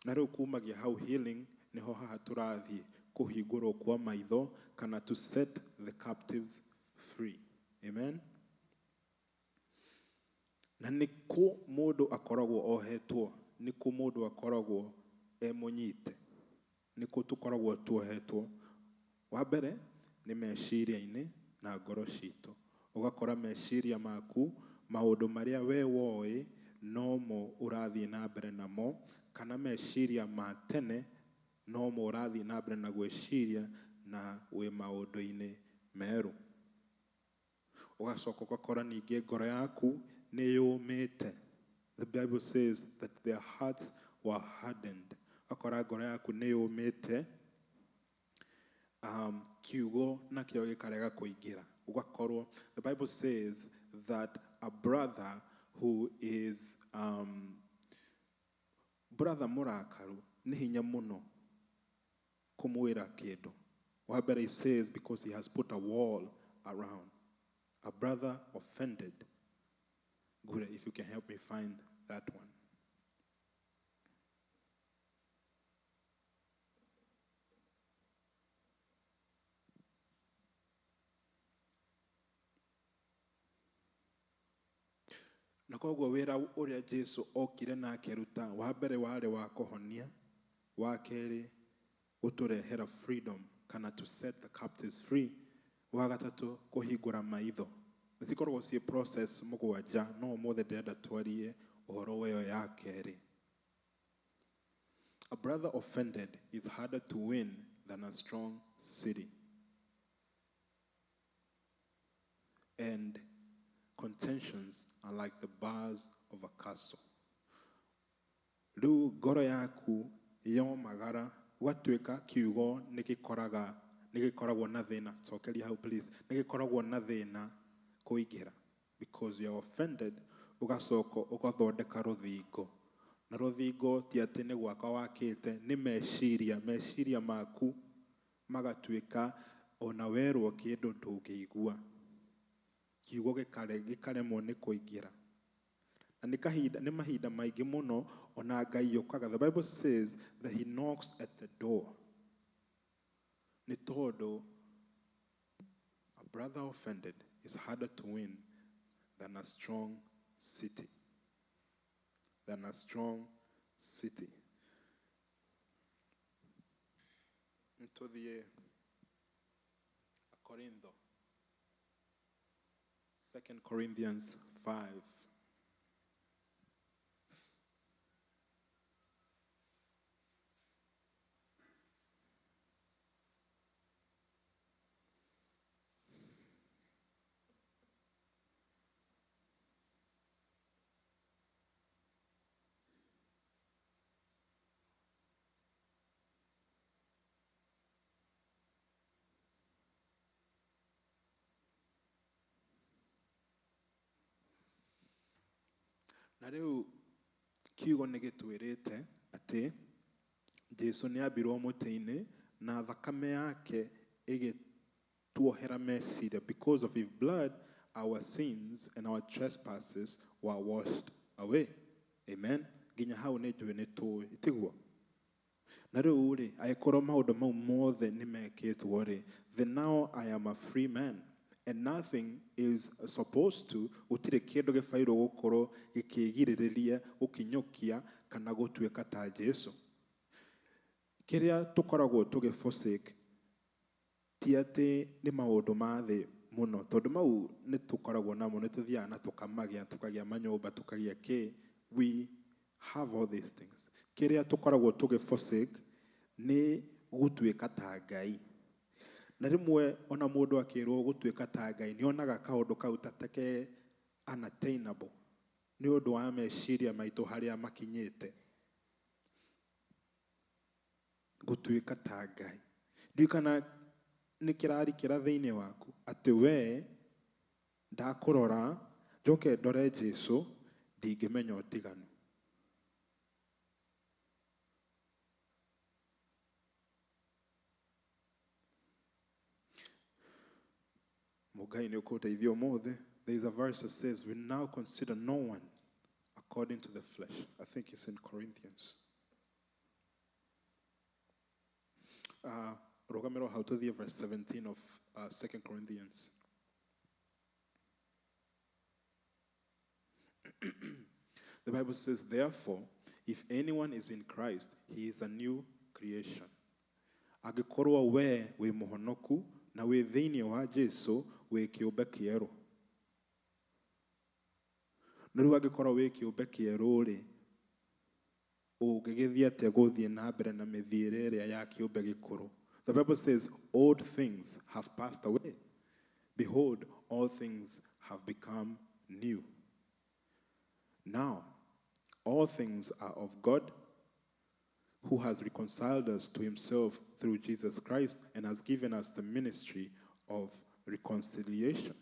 Na rĩu kumagia hau healing nĩho haha tũrathiĩ kũhingũrwo kwa maitho, kana to set the captives free. Amen. Na nĩkũ mũndũ akoragwo ohetwo, nĩkũ mũndũ akoragwo e mũnyite, nĩkũ tũkoragwo tuohetwo. Wa mbere nĩ meciria-inĩ na ngoro citũ. Ũgakora meciria maku, maũndũ marĩa we woĩ nomo ũrathiĩ na mbere namo, kana meciria ma tene nomo ũrathiĩ na mbere na gwĩciria na wĩ maũndũ-inĩ merũ. Ũgacoka ũgakora ningĩ ngoro yaku nĩ yũmĩte. The Bible says that their hearts were hardened. Ũgakora ngoro yaku nĩ yũmĩte, kiugo nakĩo gĩkarega kũingĩra. Ũgakorwo the Bible says that a brother who is brother mũrakaru nĩ hinya mũno kũmwĩra kĩndũ. Wa mbere, he says because he has put a wall around. A brother offended. Good, if you can help me find that one. Na koguo wĩra ũrĩa Jesu okire na akĩruta, wa mbere warĩ wa kũhonia, wa kerĩ gũtũrehera freedom kana to set the captives free, wa gatatũ kũhingũra maitho. Nĩ cikoragwo ciĩ process mũgwanja, no ũmũthĩ ndĩrenda twarie ũhoro wa ĩyo ya kerĩ. A brother offended is harder to win than a strong city. And contentions are like the bars of a castle. Rĩu ngoro yaku yomagara gwatuĩka kiugo nĩgĩkoraga nĩgĩkoragwo na thĩna. Cokeria hau please. Nĩgĩkoragwo na thĩna kũingĩra because you are offended, ũgacoka ũgathondeka rũthingo. Na rũthingo ti atĩ nĩ gwaka wakĩte, nĩ meciria, meciria maku magatuĩka ona werwo kĩndũ ndũngĩigua. Kiugo gĩkaremwo nĩ kũingĩra. Na nĩ kahinda, nĩ mahinda maingĩ mũno ona Ngai okaga. The Bible says that he knocks at the door. Nĩ tondũ a brother offended is harder to win than a strong city. Than a strong city. Nĩtũthiĩ Korintho. 2 Corinthians 5. Na rĩu kiugo nĩ gĩtwĩrĩte atĩ Jesu nĩ ambirwo mũtĩ-inĩ na thakame yake ĩgĩtuohera meciria. Because of his blood, our sins and our trespasses were washed away. Amen. Nginya hau nĩ njũĩ nĩ tũĩ, tiguo? Na rĩu rĩ, angĩkorwo maũndũ mau mothe nĩ mekĩtwo rĩ, then now I am a free man. And nothing is supposed to, gũtirĩ kĩndũ gĩbairwo gũkorwo gĩkĩgirĩrĩria, gũkinyũkia kana gũtuĩka ta Jesu. Kĩrĩa tũkoragwo tũgĩ forsake ti atĩ nĩ maũndũ ma thĩ mũno, tondũ mau nĩ tũkoragwo namo, nĩ tũthiaga na tũkamagĩa, tũkagĩa manyũmba, tũkagĩa kĩ. We have all these things. Kĩrĩa tũkoragwo tũgĩ forsake nĩ gũtuĩka ta Ngai. Na rĩmwe ona mũndũ akĩrwo gũtuĩka ta Ngai nĩ onaga kaũndũ kau ta take unattainable nĩ ũndũ wa meciria maitũ harĩa makinyĩte. Gũtuĩka ta Ngai. Ndiũĩ kana nĩ kĩrarikĩra thĩinĩ waku atĩ we ndakũrora njoke ndore Jesu ndingĩmenya ũtiganu. Mũngai nĩ ũkũndeithia ũmũthĩ. There is a verse that says, we now consider no one according to the flesh. I think it's in Corinthians. Rũgamĩrwo hau tũthiĩ verse 17 of 2 Corinthians. The Bible says, therefore, if anyone is in Christ, he is a new creation. Angĩkorwo we wĩ mũhonoku na wĩ thĩinĩ wa Jesu, wĩ kĩũmbe kĩerũ. Na rĩu angĩkorwo wĩ kĩũmbe kĩerũ rĩ, ũngĩgĩthiĩ atĩa gũthiĩ na mbere na mĩthiĩre ĩrĩa ya kĩũmbe gĩkũrũ? The Bible says, old things have passed away. Behold, all things have become new. Now, all things are of God, who has reconciled us to himself through Jesus Christ and has given us the ministry of Reconciliation.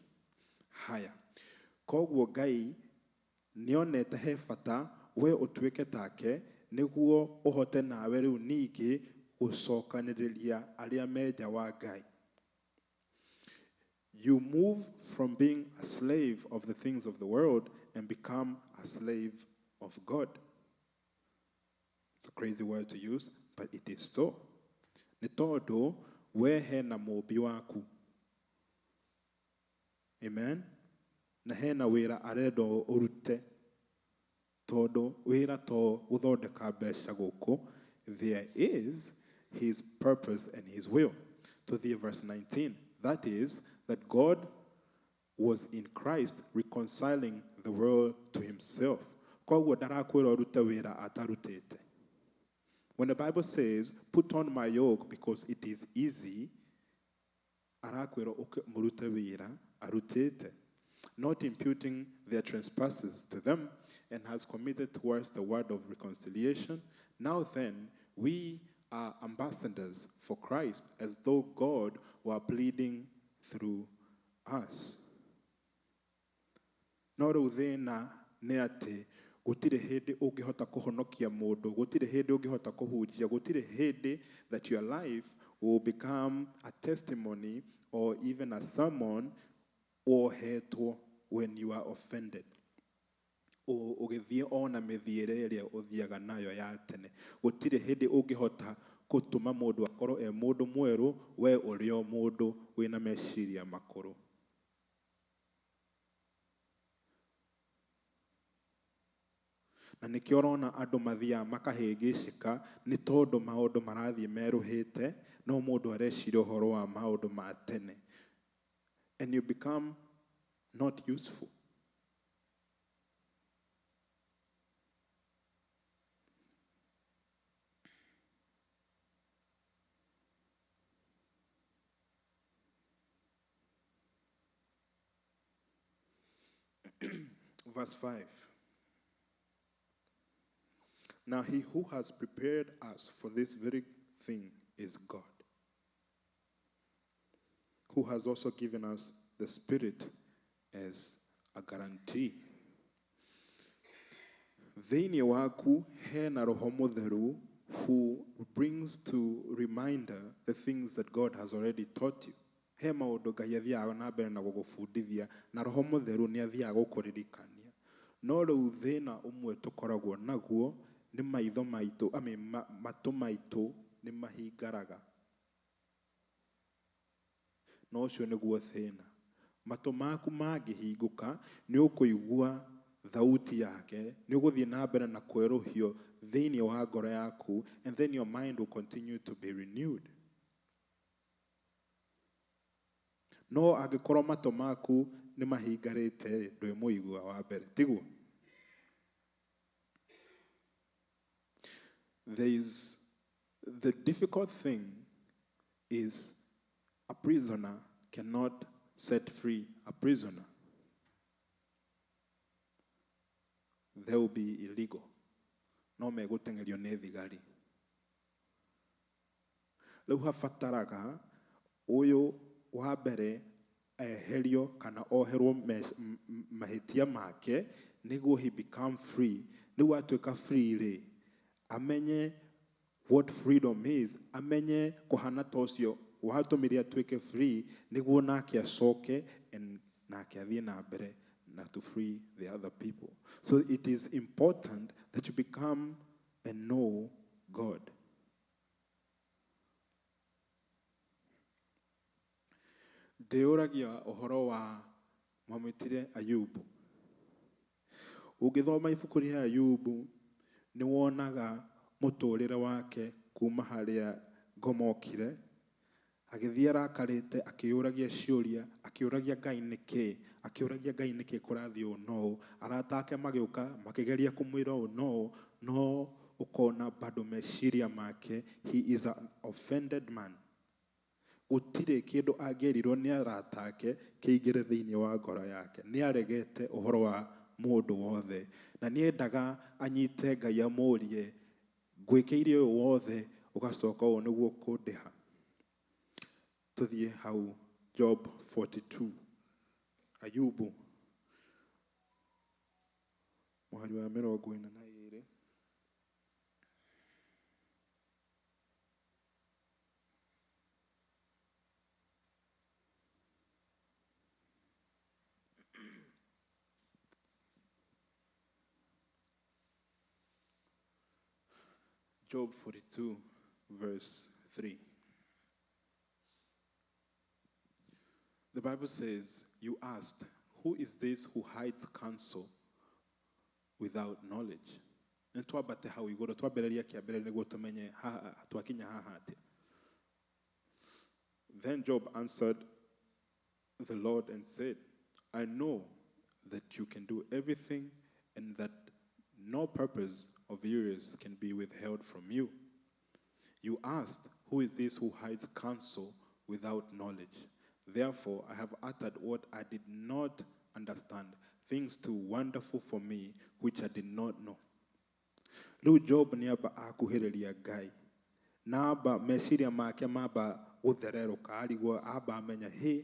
Haya. Koguo Ngai nĩonete he bata we ũtuĩke take nĩguo ũhote nawe rĩu ningĩ gũcokanĩrĩria arĩa me nja wa Ngai. You move from being a slave of the things of the world and become a slave of God. It's a crazy word to use, but it is so. Nĩ tondũ we hena mũũmbi waku. Amen. Na hena wĩra arenda ũrute tondũ wĩra to gũthondeka mbeca gũkũ. There is his purpose and his will. To the verse 19, that is, that God was in Christ reconciling the world to himself. Koguo ndarakwĩra ũrute wĩra atarutĩte. When the Bible says, put on my yoke because it is easy, arakwĩra ũke mũrute wĩra arutĩte. Not imputing their trespasses to them, and has committed towards the word of reconciliation. Now then, we are ambassadors for Christ, as though God were pleading through us. No rĩu thĩna nĩ atĩ gũtirĩ hĩndĩ ũngĩhota kũhonokia mũndũ, gũtirĩ hĩndĩ ũngĩhota kũhunjia, gũtirĩ hĩndĩ that your life will become a testimony or even a sermon wohetwo when you are offended. Ũgĩthiĩ ona mĩthiĩre ĩrĩa ũthiaga nayo ya tene. Gũtirĩ hĩndĩ ũngĩhota gũtũma mũndũ akorwo e mũndũ mwerũ, we ũrĩ o mũndũ wĩna meciria makũrũ. Na nĩkĩo ũrona andũ mathiaga makahĩngĩcĩka nĩ tondũ maũndũ marathiĩ merũhĩte, no mũndũ areciria ũhoro wa maũndũ ma tene. And you become not useful. Verse 5. Now he who has prepared us for this very thing is God, who has also given us the Spirit as a guarantee. Thĩinĩ waku hena Roho Mũtheru who brings to reminder the things that God has already taught you. He maũndũ Ngai athiaga na mbere na gũgũbundithia, na Roho Mũtheru nĩ athiaga gũkũririkania. No rĩu thĩna ũmwe tũkoragwo naguo nĩ maitho maitũ, I mean, matũ maitũ nĩ mahingaraga. Na ũcio nĩguo thĩna. Matũ maku mangĩhingũka nĩ ũkũigua thauti yake, nĩ ũgũthiĩ na mbere na kwerũhio thĩinĩ wa ngoro yaku, and then your mind will continue to be renewed. No angĩkorwo matũ maku nĩ mahingarĩte, ndwĩmũigua wa mbere, tiguo? There is the difficult thing is a prisoner cannot set free a prisoner. They will be illegal. No megũteng'erio nĩ thigari. Rĩu habataraga ũyũ wa mbere eherio kana oherwo mahĩtia make nĩguo he become free. Rĩu atuĩka free rĩ, amenye what freedom is, amenye kũhana ta ũcio watũmire atuĩke free nĩguo nake acoke and nake athiĩ na mbere na to free the other people. So it is important that you become and know God. Ndĩũragia ũhoro wa mwamwĩtire Ayubu. Ũngĩthoma ibuku rĩa Ayubu nĩ wonaga mũtũrĩre wake kuma harĩa ngomokire, agĩthiĩ arakarĩte, akĩũragia ciũria, akĩũragia Ngai nĩkĩ, akĩũragia Ngai nĩkĩ kũrathiĩ ũũ na ũũ. Arata ake magĩũka makĩgeria kũmwĩra ũũ na ũũ, no ũkona bado meciria make, he is an offended man. Gũtirĩ kĩndũ angĩerirwo nĩ arata ake kĩingĩre thĩinĩ wa ngoro yake. Nĩ aregete ũhoro wa mũndũ wothe, na nĩendaga anyite Ngai amũrie, ngwĩkĩire ũyũ wothe ũgacoka ũũ nĩguo kũndĩha. Tũthiĩ hau Job 42. Ayubu mũhari wa 42. Job 42, verse 3. The Bible says, "You asked, who is this who hides counsel without knowledge?" Nĩtwambate hau igũrũ, twambĩrĩria kĩambĩrĩria nĩguo tũmenye haha twakinya haha atĩa. Then Job answered the Lord and said, "I know that you can do everything and that no purpose of yours can be withheld from you. You asked, who is this who hides counsel without knowledge? Therefore, I have uttered what I did not understand, things too wonderful for me, which I did not know." Rĩu Job nĩamba akuhĩrĩria Ngai, na amba meciria make mamba gũthererũka, arigwo amba amenya hĩ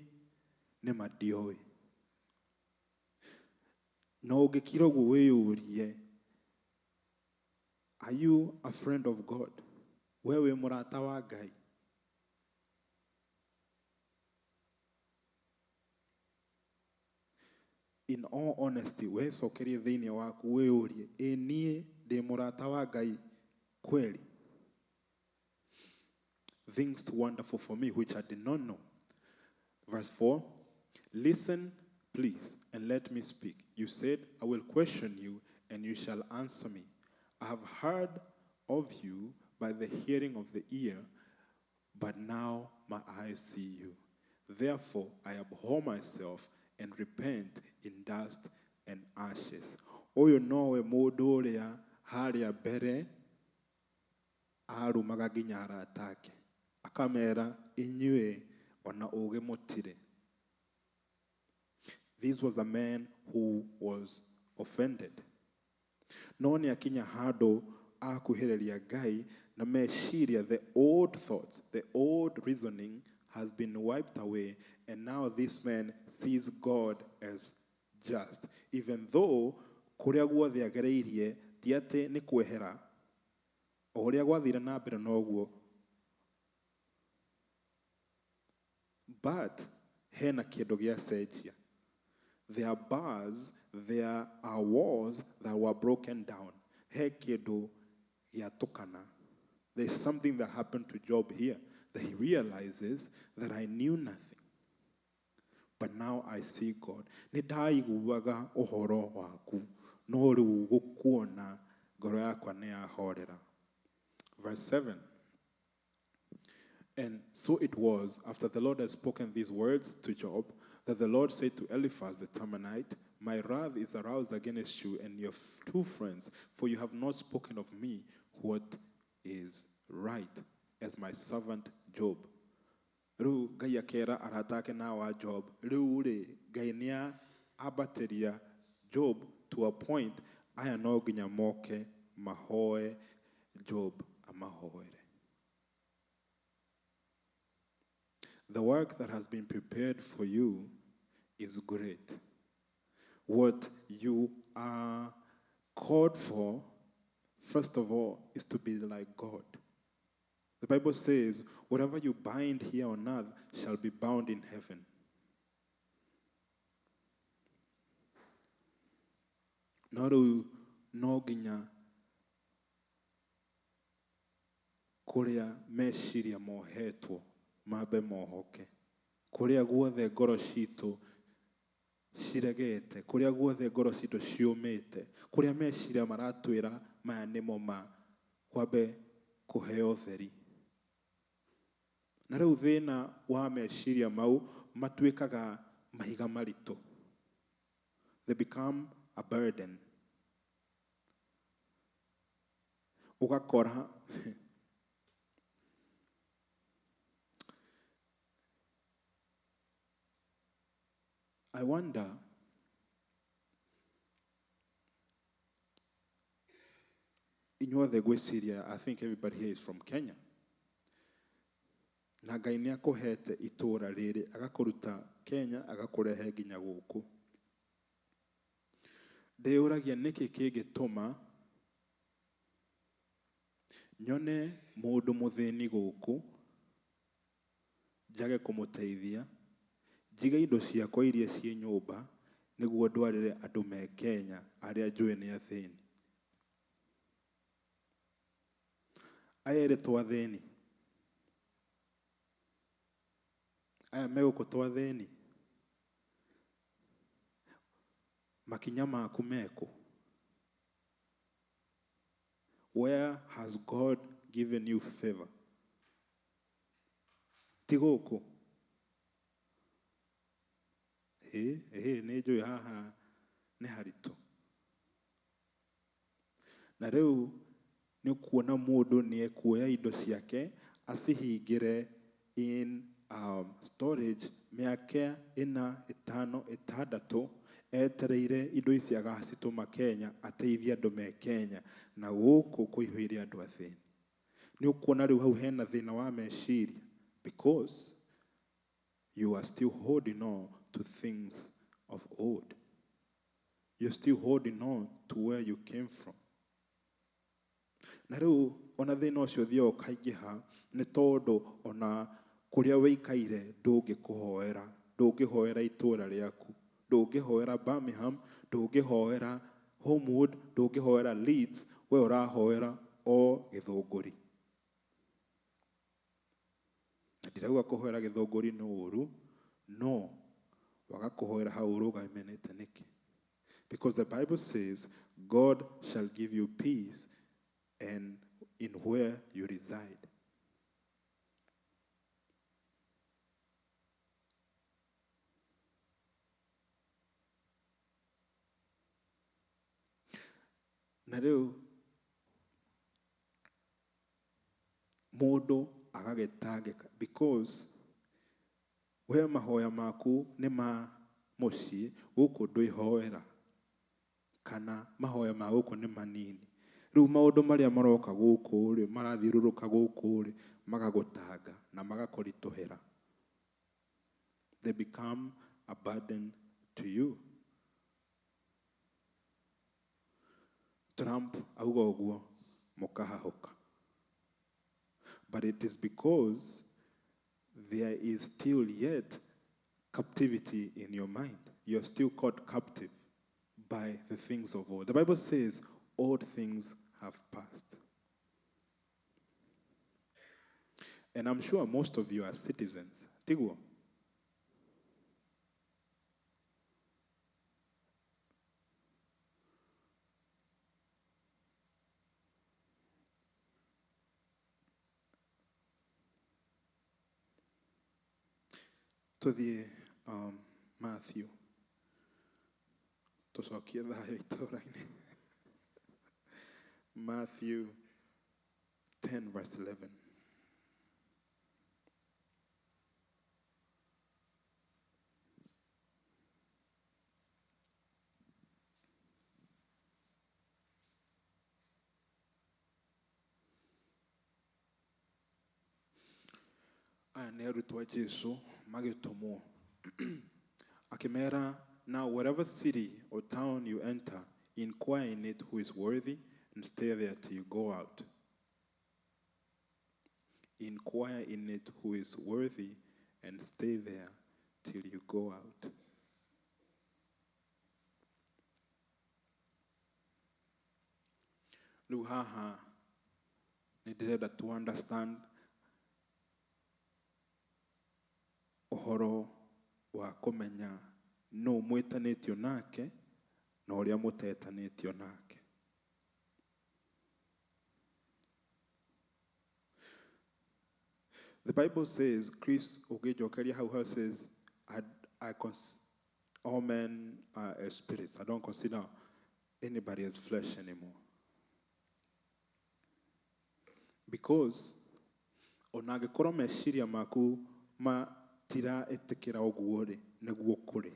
nĩma ndioĩ. Na ũngĩkira ũguo wĩyũrie, are you a friend of God? We wĩ mũrata wa Ngai? In all honesty, wecokerie thĩinĩ waku wĩyũrie, ĩ niĩ ndĩ mũrata wa Ngai kweli? Things too wonderful for me, which I did not know. Verse 4, "Listen, please, and let me speak. You said, I will question you, and you shall answer me. I have heard of you by the hearing of the ear, but now my eyes see you. Therefore, I abhor myself and repent in dust and ashes." Ũyũ nowe mũndũ ũrĩa harĩa mbere arumaga nginya arata ake, akamera inyuĩ ona ũũgĩ mũtirĩ. This was a man who was offended. No nĩ akinya handũ akuhĩrĩria Ngai na meciria, the old thoughts, the old reasoning has been wiped away, and now this man sees God as just. Even though kũrĩa guothe agereirie ti atĩ nĩ kwehera, o ũrĩa gwathire na mbere noguo, but hena kĩndũ gĩacenjia. There are bars, there are walls that were broken down. He kĩndũ gĩatũkana. There's something that happened to Job here, that he realizes that I knew nothing, but now I see God. Nĩ ndaiguaga ũhoro waku, no rĩu gũkuona ngoro yakwa nĩ yahorera. Verse 7. And so it was, after the Lord had spoken these words to Job, that the Lord said to Eliphaz the Temanite, "My wrath is aroused against you and your two friends, for you have not spoken of me what is right, as my servant Job." Rĩu Ngai akera arata ake na wa Job, rĩu rĩ Ngai nĩ ambatĩria Job to a point aya no nginya moke mahoe Job amahoere. The work that has been prepared for you is great. What you are called for, first of all, is to be like God. The Bible says, whatever you bind here on earth shall be bound in heaven. No rĩu no nginya kũrĩa meciria mohetwo mambe mohoke, kũrĩa guothe ngoro citũ ciregete, kũrĩa guothe ngoro citũ ciũmĩte, kũrĩa meciria maratwĩra maya nĩmo ma, kwambe kũheo ũtheri. Na rĩu thĩna wa meciria mau matuĩkaga mahiga maritũ. They become a burden. Ũgakora I wonder inyuothe ngwĩciria, I think everybody here is from Kenya. Na Ngai nĩ akũhete itũũra rĩrĩ, agakũruta Kenya, agakũrehe nginya gũkũ. Ndĩyũragia nĩkĩ kĩngĩtũma nyone mũndũ mũthĩni gũkũ, njage kũmũteithia, njige indo ciakwa iria ciĩ nyũmba, nĩguo ndwarĩre andũ me Kenya arĩa njũĩ nĩ athĩni. Aya erĩ to athĩni. Aya me gũkũ to athĩni. Makinya maku mekũ? Where has God given you favor? Ti gũkũ. Ĩĩ, nĩ njũĩ haha nĩ haritũ. Na rĩu nĩ ũkuona mũndũ nĩ ekuoya indo ciake acihingĩre in storage mĩaka 4, 5, 6 etereire indo ici agacitũma Kenya ateithie andũ me Kenya, na gũkũ kũihũire andũ athĩni. Nĩ ũkuona rĩu hau hena thĩna wa meciria because you are still holding on to things of old. You're still holding on to where you came from. Na rĩu ona thĩna ũcio ũthiaga ũkaingĩha nĩ tondũ ona kũrĩa wĩikaire ndũngĩkũhoera, ndũngĩhoera itũũra rĩaku, ndũngĩhoera Birmingham, ndũngĩhoera Homewood, ndũngĩhoera Leeds, we ũrahoera o Gĩthũngũri. Na ndirauga kũhoera Gĩthũngũri nĩ ũũru, no waga kũhoera hau ũrũgamĩte nĩkĩ? Because the Bible says God shall give you peace and in where you reside. Na rĩu mũndũ agagĩtangĩka because we mahoya maku nĩ ma mũciĩ, gũkũ ndwĩhoera, kana mahoya ma gũkũ nĩ manini. Rĩu maũndũ marĩa maroka gũkũ rĩ, marathiũrũrũka gũkũ rĩ, magagũtanga na magakũritũhĩra. They become a burden to you. Trump auga ũguo mũkahahũka. But it is because there is still yet captivity in your mind. You're still caught captive by the things of old. The Bible says old things have passed. And I'm sure most of you are citizens. Tiguo? To the Matthew. Tũcokie thayũ itũũra-inĩ. Matthew 10 verse 11. Aya nĩ arutwo a Jesu magĩtũmwo. Akĩmera, now whatever city or town you enter, inquire in it who is worthy and stay there till you go out. Inquire in it who is worthy and stay there till you go out. Rĩu haha nĩ ndĩrenda to understand ũhoro wa kũmenya nũ mwĩtanĩtio nake na ũrĩa mũtetanĩtio nake. The Bible says, Chris ũngĩnjokeria hau hau says, all men are as spirits. I don't consider anybody as flesh anymore. Because ona angĩkorwo meciria maku matiraĩtĩkĩra ũguo rĩ, nĩguo kũrĩ.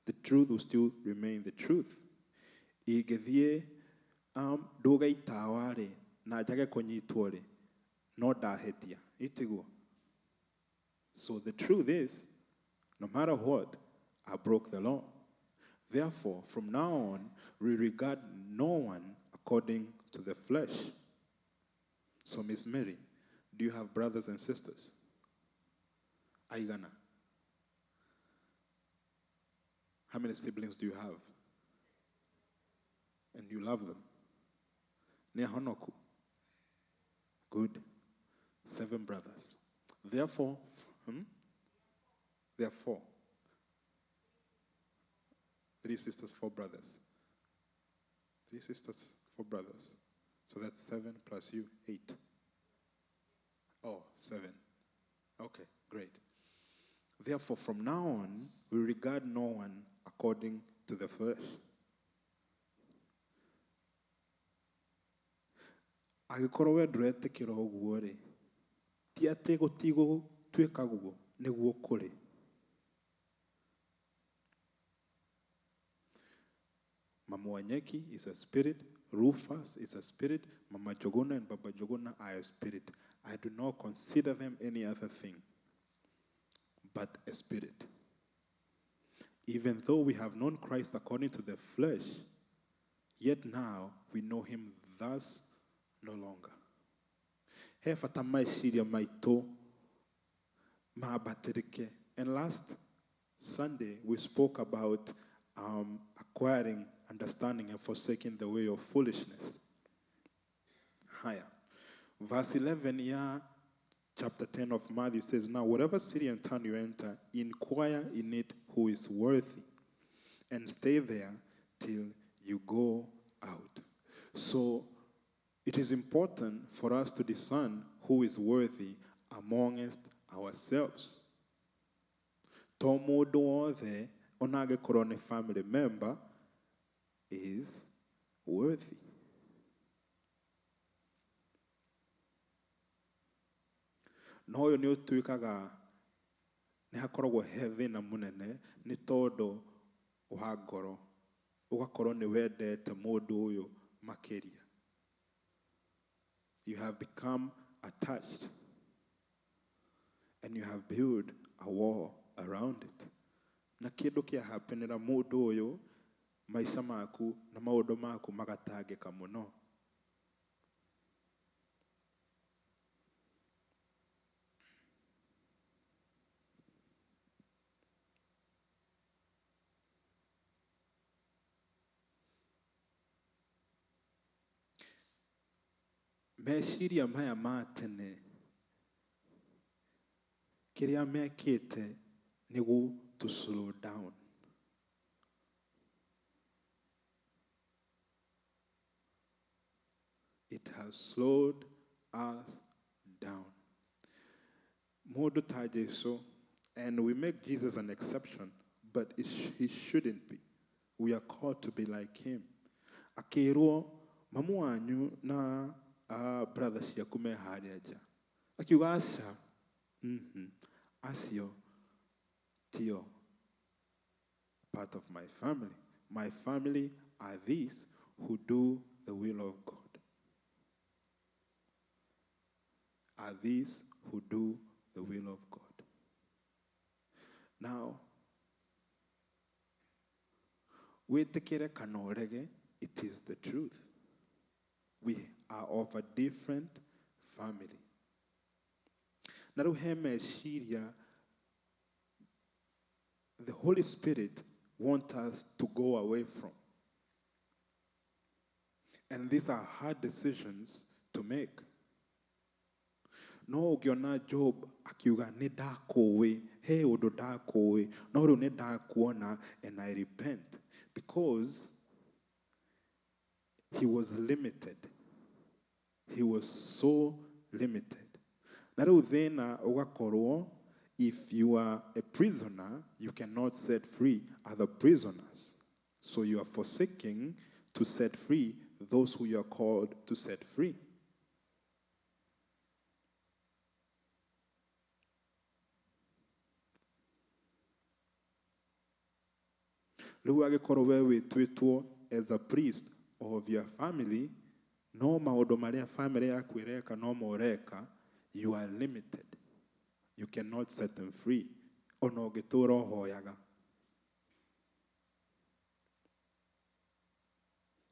The truth will still remain the truth. Ingĩthiĩ ndũge itawa rĩ, na njage kũnyitwo rĩ, no ndahĩtia. Itiguo. So the truth is, no matter what, I broke the law. Therefore, from now on, we regard no one according to the flesh. So, Miss Mary, do you have brothers and sisters? Aigana. How many siblings do you have? And you love them? Nehonoku. Good. 7 brothers. Therefore, There are 4. 3 sisters, 4 brothers. 3 sisters, 4 brothers. So that's 7 plus you, 8. Oh, 7. Okay, great. Therefore, from now on, we regard no one according to the flesh. Angĩkorwo we ndũretĩkĩra ũguo rĩ, ti atĩ gũtigũtuĩka guo, nĩguo kũrĩ. Mama Wanyeki is a spirit. Rufus is a spirit. Mama Jogona and Baba Jogona are a spirit. I do not consider them any other thing but a spirit. Even though we have known Christ according to the flesh, yet now we know him thus no longer. He bata meciria maitũ mambatĩrĩke. And last Sunday, we spoke about acquiring understanding and forsaking the way of foolishness. Higher. Verse 11, yeah, chapter 10 of Matthew says, now whatever city and town you enter, inquire in it who is worthy, and stay there till you go out. So it is important for us to discern who is worthy amongst ourselves. To mũndũ wothe ona angĩkorwo nĩ family member is worthy. No ũyũ nĩ ũtuĩkaga nĩ hakoragwo he thĩna mũnene nĩ tondũ wa ngoro, ũgakorwo nĩ wendete mũndũ ũyũ makĩria. You have become attached and you have built a wall around it. Na kĩndũ kĩahapenera mũndũ ũyũ, maica maku na maũndũ maku magatangĩka mũno. Meciria maya ma tene kĩrĩa mekĩte nĩ to slow down. It has slowed us down. Mũndũ ta Jesu, and we make Jesus an exception, but he shouldn't be. We are called to be like him. Akĩrwo mamu wanyu na brother ciaku me harĩa nja. Akiuga aca, acio tio part of my family. My family are these who do the will of God. Are these who do the will of God. Now, wĩtĩkĩre kana ũrege, it is the truth. We are of a different family. Na rĩu he meciria, the Holy Spirit wants us to go away from. And these are hard decisions to make. No ũngĩona Job akiuga nĩ ndakũĩ, he ũndũ ndakũĩ, no rĩu nĩ ndakuona and I repent. Because he was limited. He was so limited. Na rĩu thĩna ũgakorwo, if you are a prisoner, you cannot set free other prisoners. So you are forsaking to set free those who you are called to set free. Rĩu angĩkorwo we wĩtuĩtwo as a priest of your family, no maũndũ marĩa family yaku ĩreka no mo ũreka, you are limited. You cannot set them free. Ona ũngĩtũra ũhoyaga.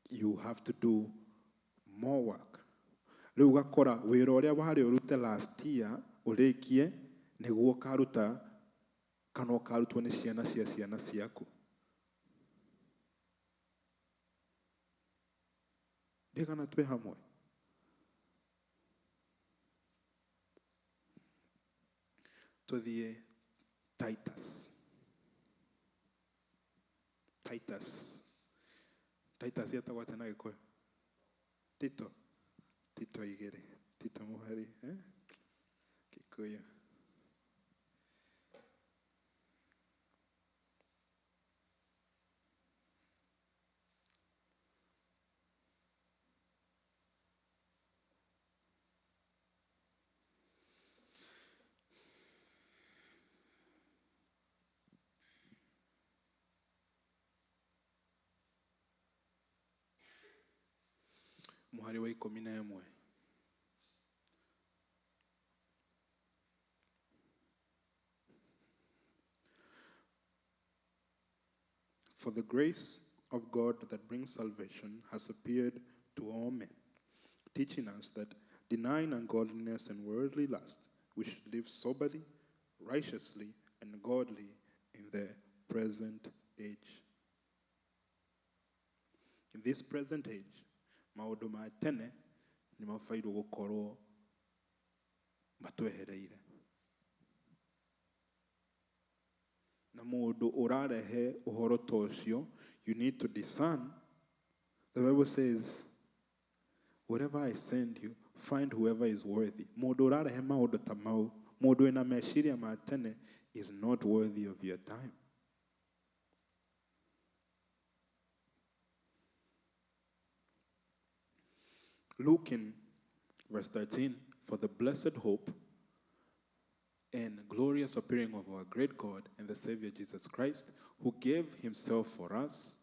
You have to do more work. Rĩu ũgakora wĩra ũrĩa warĩ ũrute last year ũrĩkie nĩguo ũkaruta kana ũkarutwo nĩ ciana cia ciana ciaku. Ndigana twĩ hamwe. Tũthiĩ Titus. Titus. Titus yetagwo atĩa na Gĩkũyũ? Tito. Tito igĩrĩ. Tito mũhari, eh? Gĩkũyũ. Mũhari wa 11. For the grace of God that brings salvation has appeared to all men, teaching us that denying ungodliness and worldly lust, we should live soberly, righteously, and godly in the present age. In this present age, maũndũ ma tene nĩ mabairwo gũkorwo matwehereire. Na mũndũ ũrarehe ũhoro ta ũcio, you need to discern. The Bible says, wherever I send you, find whoever is worthy. Mũndũ ũrarehe maũndũ ta mau, mũndũ wĩna meciria ma tene is not worthy of your time. Luke in verse 13, for the blessed hope and glorious appearing of our great God and the Savior Jesus Christ, who gave himself for us,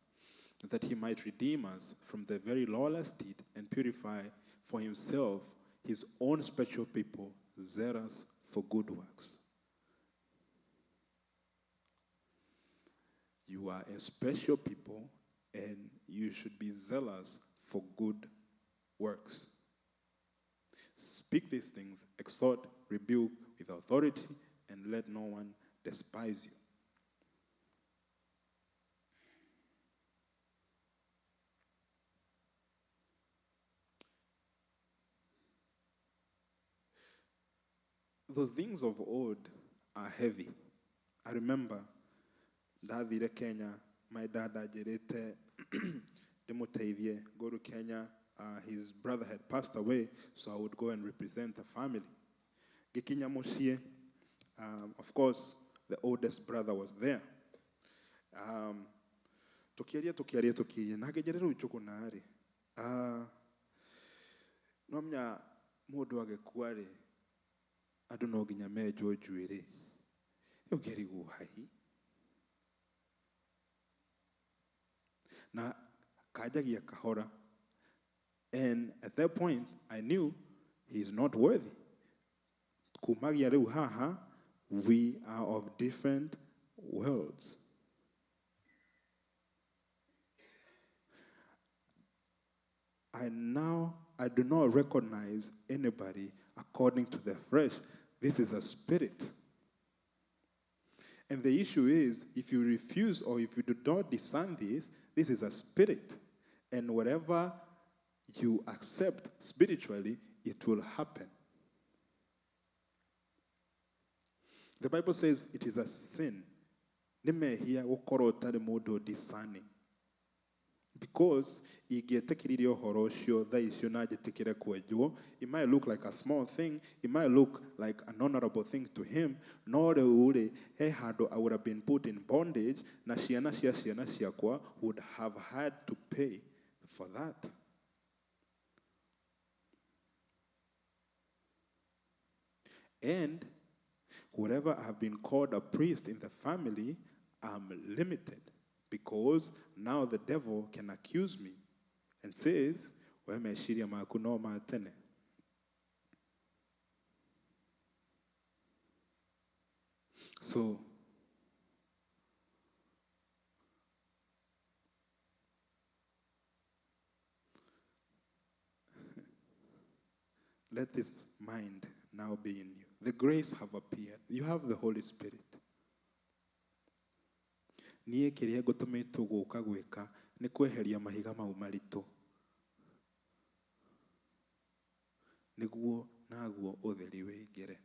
that he might redeem us from the very lawless deed and purify for himself his own special people, zealous for good works. You are a special people and you should be zealous for good works. Speak these things, exhort, rebuke with authority, and let no one despise you. Those things of old are heavy. I remember ndathire Kenya, my dad anjĩrĩte ndĩmũteithie go to Kenya. His brother had passed away, so I would go and represent the family. Gĩkinya mũciĩ, of course, the oldest brother was there. Tũkĩaria, tũkĩaria, tũkĩaria, na ngĩnjĩra rĩu Njũgũna rĩ, no menya mũndũ agĩkua rĩ, andũ no nginya menjwo njuĩrĩ. Rĩu ngĩrigwo hai. Na kanjagia kahora. And at that point, I knew he's not worthy. Kumagia rĩu haha, we are of different worlds. I do not recognize anybody according to the flesh. This is a spirit. And the issue is, if you refuse or if you do not discern this, this is a spirit. And whatever you accept spiritually, it will happen. The Bible says it is a sin. Nĩ mehia gũkorwo ũtarĩ mũndũ discerning. Because ingĩetĩkĩririe ũhoro ũcio thaa icio na njĩtĩkĩre kwenjwo, it might look like a small thing, it might look like an honorable thing to him, no rĩu rĩ, he handũ I would have been put in bondage, na ciana cia ciana ciakwa would have had to pay for that. And wherever I have been called a priest in the family, I'm limited, because now the devil can accuse me and says, we meciria maku no ma tene. So let this mind now be in you. The grace have appeared. You have the Holy Spirit. Niĩ kĩrĩa ngũtũmĩtwo gũka gwĩka nĩ kweheria mahiga mau maritũ nĩguo naguo ũtheri wĩingĩre,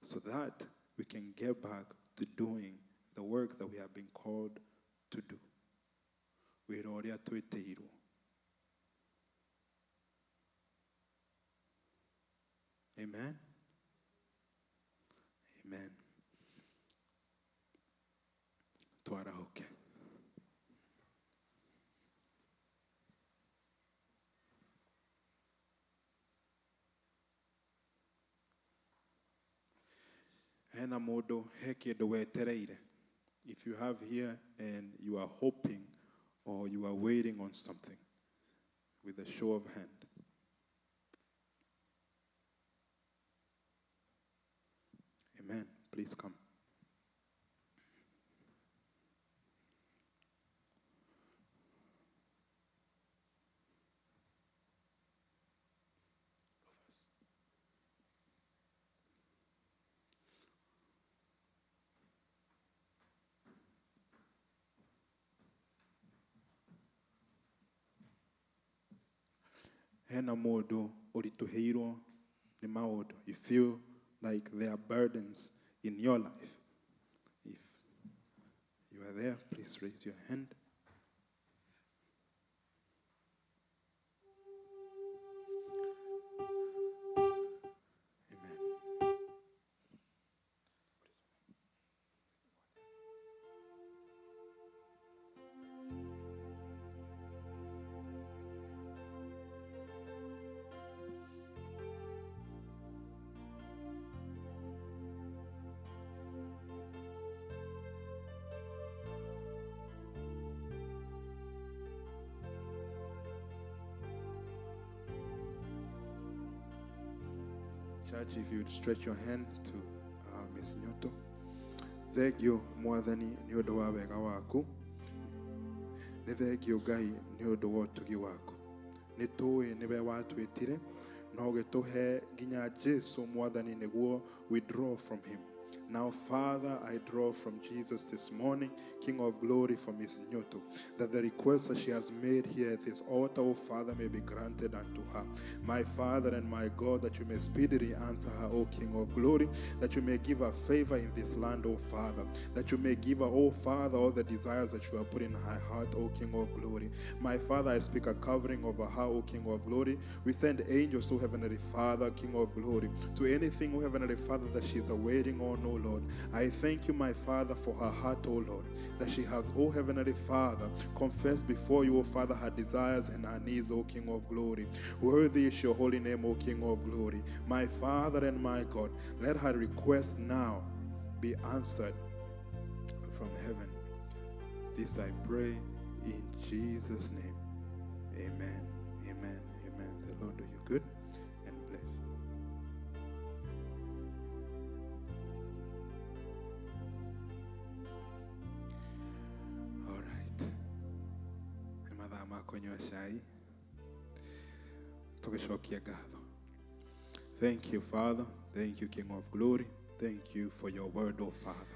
so that we can get back to doing the work that we have been called to do. Wĩra ũrĩa twĩtĩirwo. Amen. Amen. Twarahuke. Hena mũndũ he kĩndũ wetereire. If you have here and you are hoping or you are waiting on something, with a show of hand. Amen. Please come. Hena mũndũ ũritũhĩirwo nĩ maũndũ. You feel like there are burdens in your life. If you are there, please raise your hand. Amen. Church, if you would stretch your hand to Miss Nyoto. Thank you Mwathani nĩ ũndũ wa wega waku. Nĩ thengio Ngai nĩ ũndũ wa ũtugi waku. Nĩ tũĩ nĩwe watwĩtire na ũgĩtũhe nginya Jesu Mwathani nĩguo we draw from him. Now, Father, I draw from Jesus this morning, King of glory, for Miss Nyoto, that the request that she has made here at this altar, O Father, may be granted unto her. My Father and my God, that you may speedily answer her, O King of glory, that you may give her favor in this land, O Father, that you may give her, O Father, all the desires that you have put in her heart, O King of glory. My Father, I speak a covering over her, O King of glory. We send angels, O Heavenly Father, King of glory, to anything, O Heavenly Father, that she is awaiting on, O Lord. I thank you, my Father, for her heart, O Lord, that she has, O Heavenly Father, confessed before you, O Father, her desires and her needs, O King of glory. Worthy is your holy name, O King of glory. My Father and my God, let her request now be answered from heaven. This I pray in Jesus' name. Amen. Amen. Amen. The Lord do you good and bless you. All right. Nĩ mathaa ma kũnyua cai. Tũgĩcokia ngatho. Thank you, Father. Thank you, King of glory. Thank you for your word, O Father.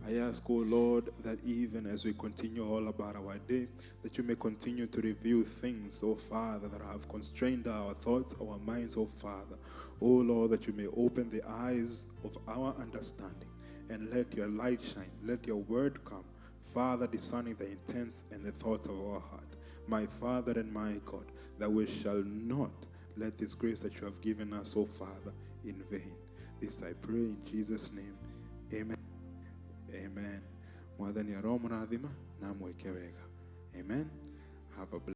I ask, O Lord, that even as we continue all about our day, that you may continue to reveal things, O Father, that have constrained our thoughts, our minds, O Father. O Lord, that you may open the eyes of our understanding and let your light shine. Let your word come, Father, discerning the intents and the thoughts of our heart. My Father and my God, that we shall not let this grace that you have given us, O Father, in vain. This I pray in Jesus' name. Amen. Amen. Mwathani aromũrathima na amwĩke wega. Amen. Have a blessed